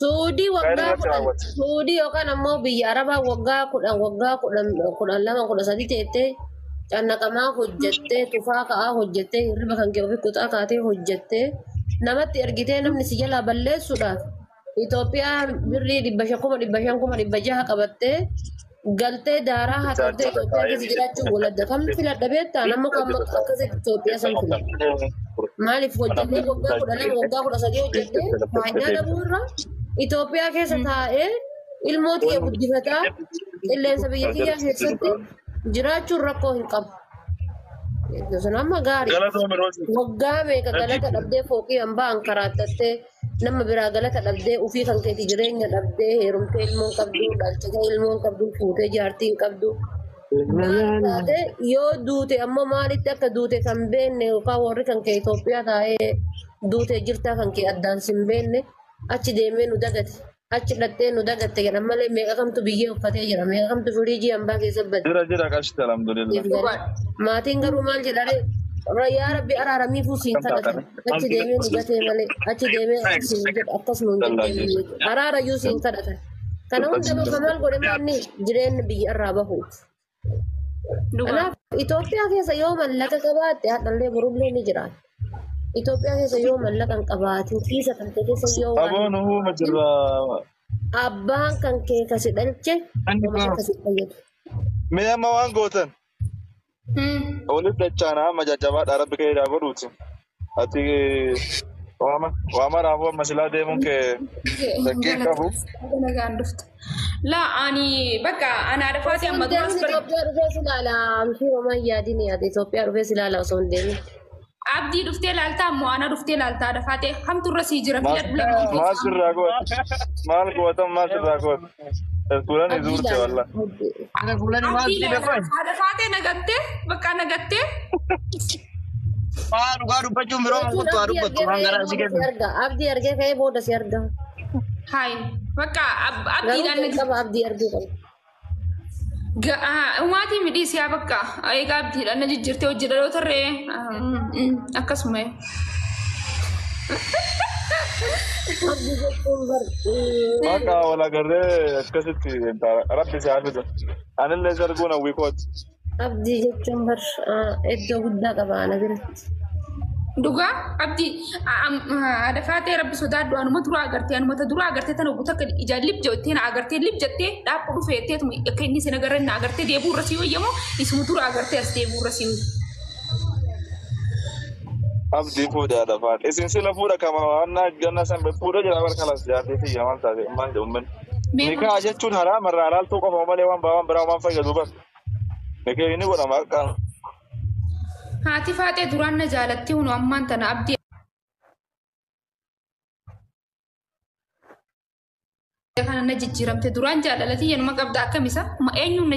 A: Suudii waggaa 10 Suudii yookaan ammoo biyya Arabaa waggaa 10 waggaa 10 12 13 teettee cannaqamaa hojjettee tufaa ka'aa hojjettee hirriba kan kee ofii kutaa kaatee hojjettee namatti ergitee namni si jalaa balleessuudhaaf Itoophiyaa birrii 500 500 600 qabattee galtee daaraa haxaftee Itoophiyaa keessa jiraachuu waladda kam filadha beektaa nama kam akkasitti Itoophiyaa san filadha. Maaliif hojjennee waggaa 12 waggaa 13 hojjettee faayidaa dhabuu irra Itoophiyaa keessa taa'ee ilmoo tiyya guddifataa qilleensa biyya kiyyaa keessatti jiraachuun rakkoo hin qabu. Sun amma gaarii. Waggaa meeqa galata dhabdee fooqii hambaa ankaraatattee nama biraa galata dhabdee ofii kan keeti jireenya dhabdee heerumtee ilmoo hin qabdu dhalchitee ilmoo hin qabdu fuutee jaartii hin qabdu. Maal taate yoo duute ammoo maalitti akka duute kan beekne yookaan warri kan kee Itoophiyaa taa'ee duute jirtaa kan kee addaan sin beekne achi deemee nu dagate achi dhattee nu dagatte jedhan malee meeqa kamtu biyyee uffatee jira meeqa kamtu firiijii hambaa keessa bade.
B: Jira jira qashti alhamdulillah.
A: Maatiin garuu maal jedhare yaa rabbi araaramiifuu siin kadhatan achi deemee nu gatee malee achi deemee siin jedhu akkas nuun jedhee araarayyuu siin kadhatan. Kana hunda bakka maal godhe maanni jireenya biyya irraa bahuuf. Kanaaf Itoophiyaa keessa yoo mallaqa qabaatte hadhallee borullee ni jiraata. Itoophiyaa keessa yoo mallaqa hin qabaatin kiisa kan kee keessa yoo waan
B: Aboon uuma jira.
A: Abbaan kan kee kasi dhalche nama kasi fayyadu.
B: Mee amma waan gootan. Walitti dachaana amma jajjabaadha rabbi kee irraa godhuuti. Ati waama raafuu amma silaa deemuun kee shakkii qabu.
D: Laa ani bakka ana dhafaati amma duras
A: Osoo hin deemin Itoophiyaa dhufee si ilaala amshii homaa hin yaadin yaada Itoophiyaa dhufee si ilaala osoo hin deemin.
D: Abdii dhuftee laaltaa ammoo ana dhuftee laaltaa dhafaatee hamtu irra sii jira filadhu lamaan
B: Maal
D: keessaa.
B: sirraa goota? Maal gootan maal sirraa goota? Fuulani
A: Abdii
B: zuurte
A: ilaala.
B: wallah.
D: Abdii ilaala. Dhafaatee nagattee bakka nagattee.
C: Waa dhugaa dubbachuun biroo
A: Jechuun
C: mukuttu haa
A: abdii
C: dubbattu
A: argee
C: waan
A: ka'ee
C: garaa si
A: booda si
C: kennu.
A: arga. Abdii argee ka'ee booda si arga.
D: Hayi bakka
A: Garuu
D: abdiidhaan na
A: jalqaba abdii arguu qaba.
D: Umaatii midhii siyaa bakka egaa abdiidhaan na jijjiirtee hojii dhaloota irree akkasuma.
A: Abdii jechuun bar
B: Bakka wal agarree akkasitti rabbi si haa fidu. Anillee sarguun hawwii kooti.
A: Abdii jechuun bar iddoo guddaa qaba ana biratti.
D: Dhugaa abdii dafaatee rabbi sodaadhu anuma dura agartee anuma ta dura agartee tana guutuu akka ijaan lib jettee na agartee lib jettee dhaabbu dhufee jetteetuma akka inni sin agarre na agartee deebuu irra sii wayyamoo isuma dura agartee as deebuu irra sii wayya.
B: Abdii fuudhaa lafaadha. Isin sila fuudha kama waan ganna san fuudha jira bara kalas jaartee tiyya maal taate maal jedhu ummanni. Nikaa jechuun haraama irraa alaaltuu qofa malee waan waan biraa waan fayyadu bar. Nikaa inni godhama akka.
D: Haati faaxee duraan na jaalatti hunu ammaan tana abdii. Kana na jijjiiramte duraan jaalalatii yenuma qabda akkam isa eenyuun na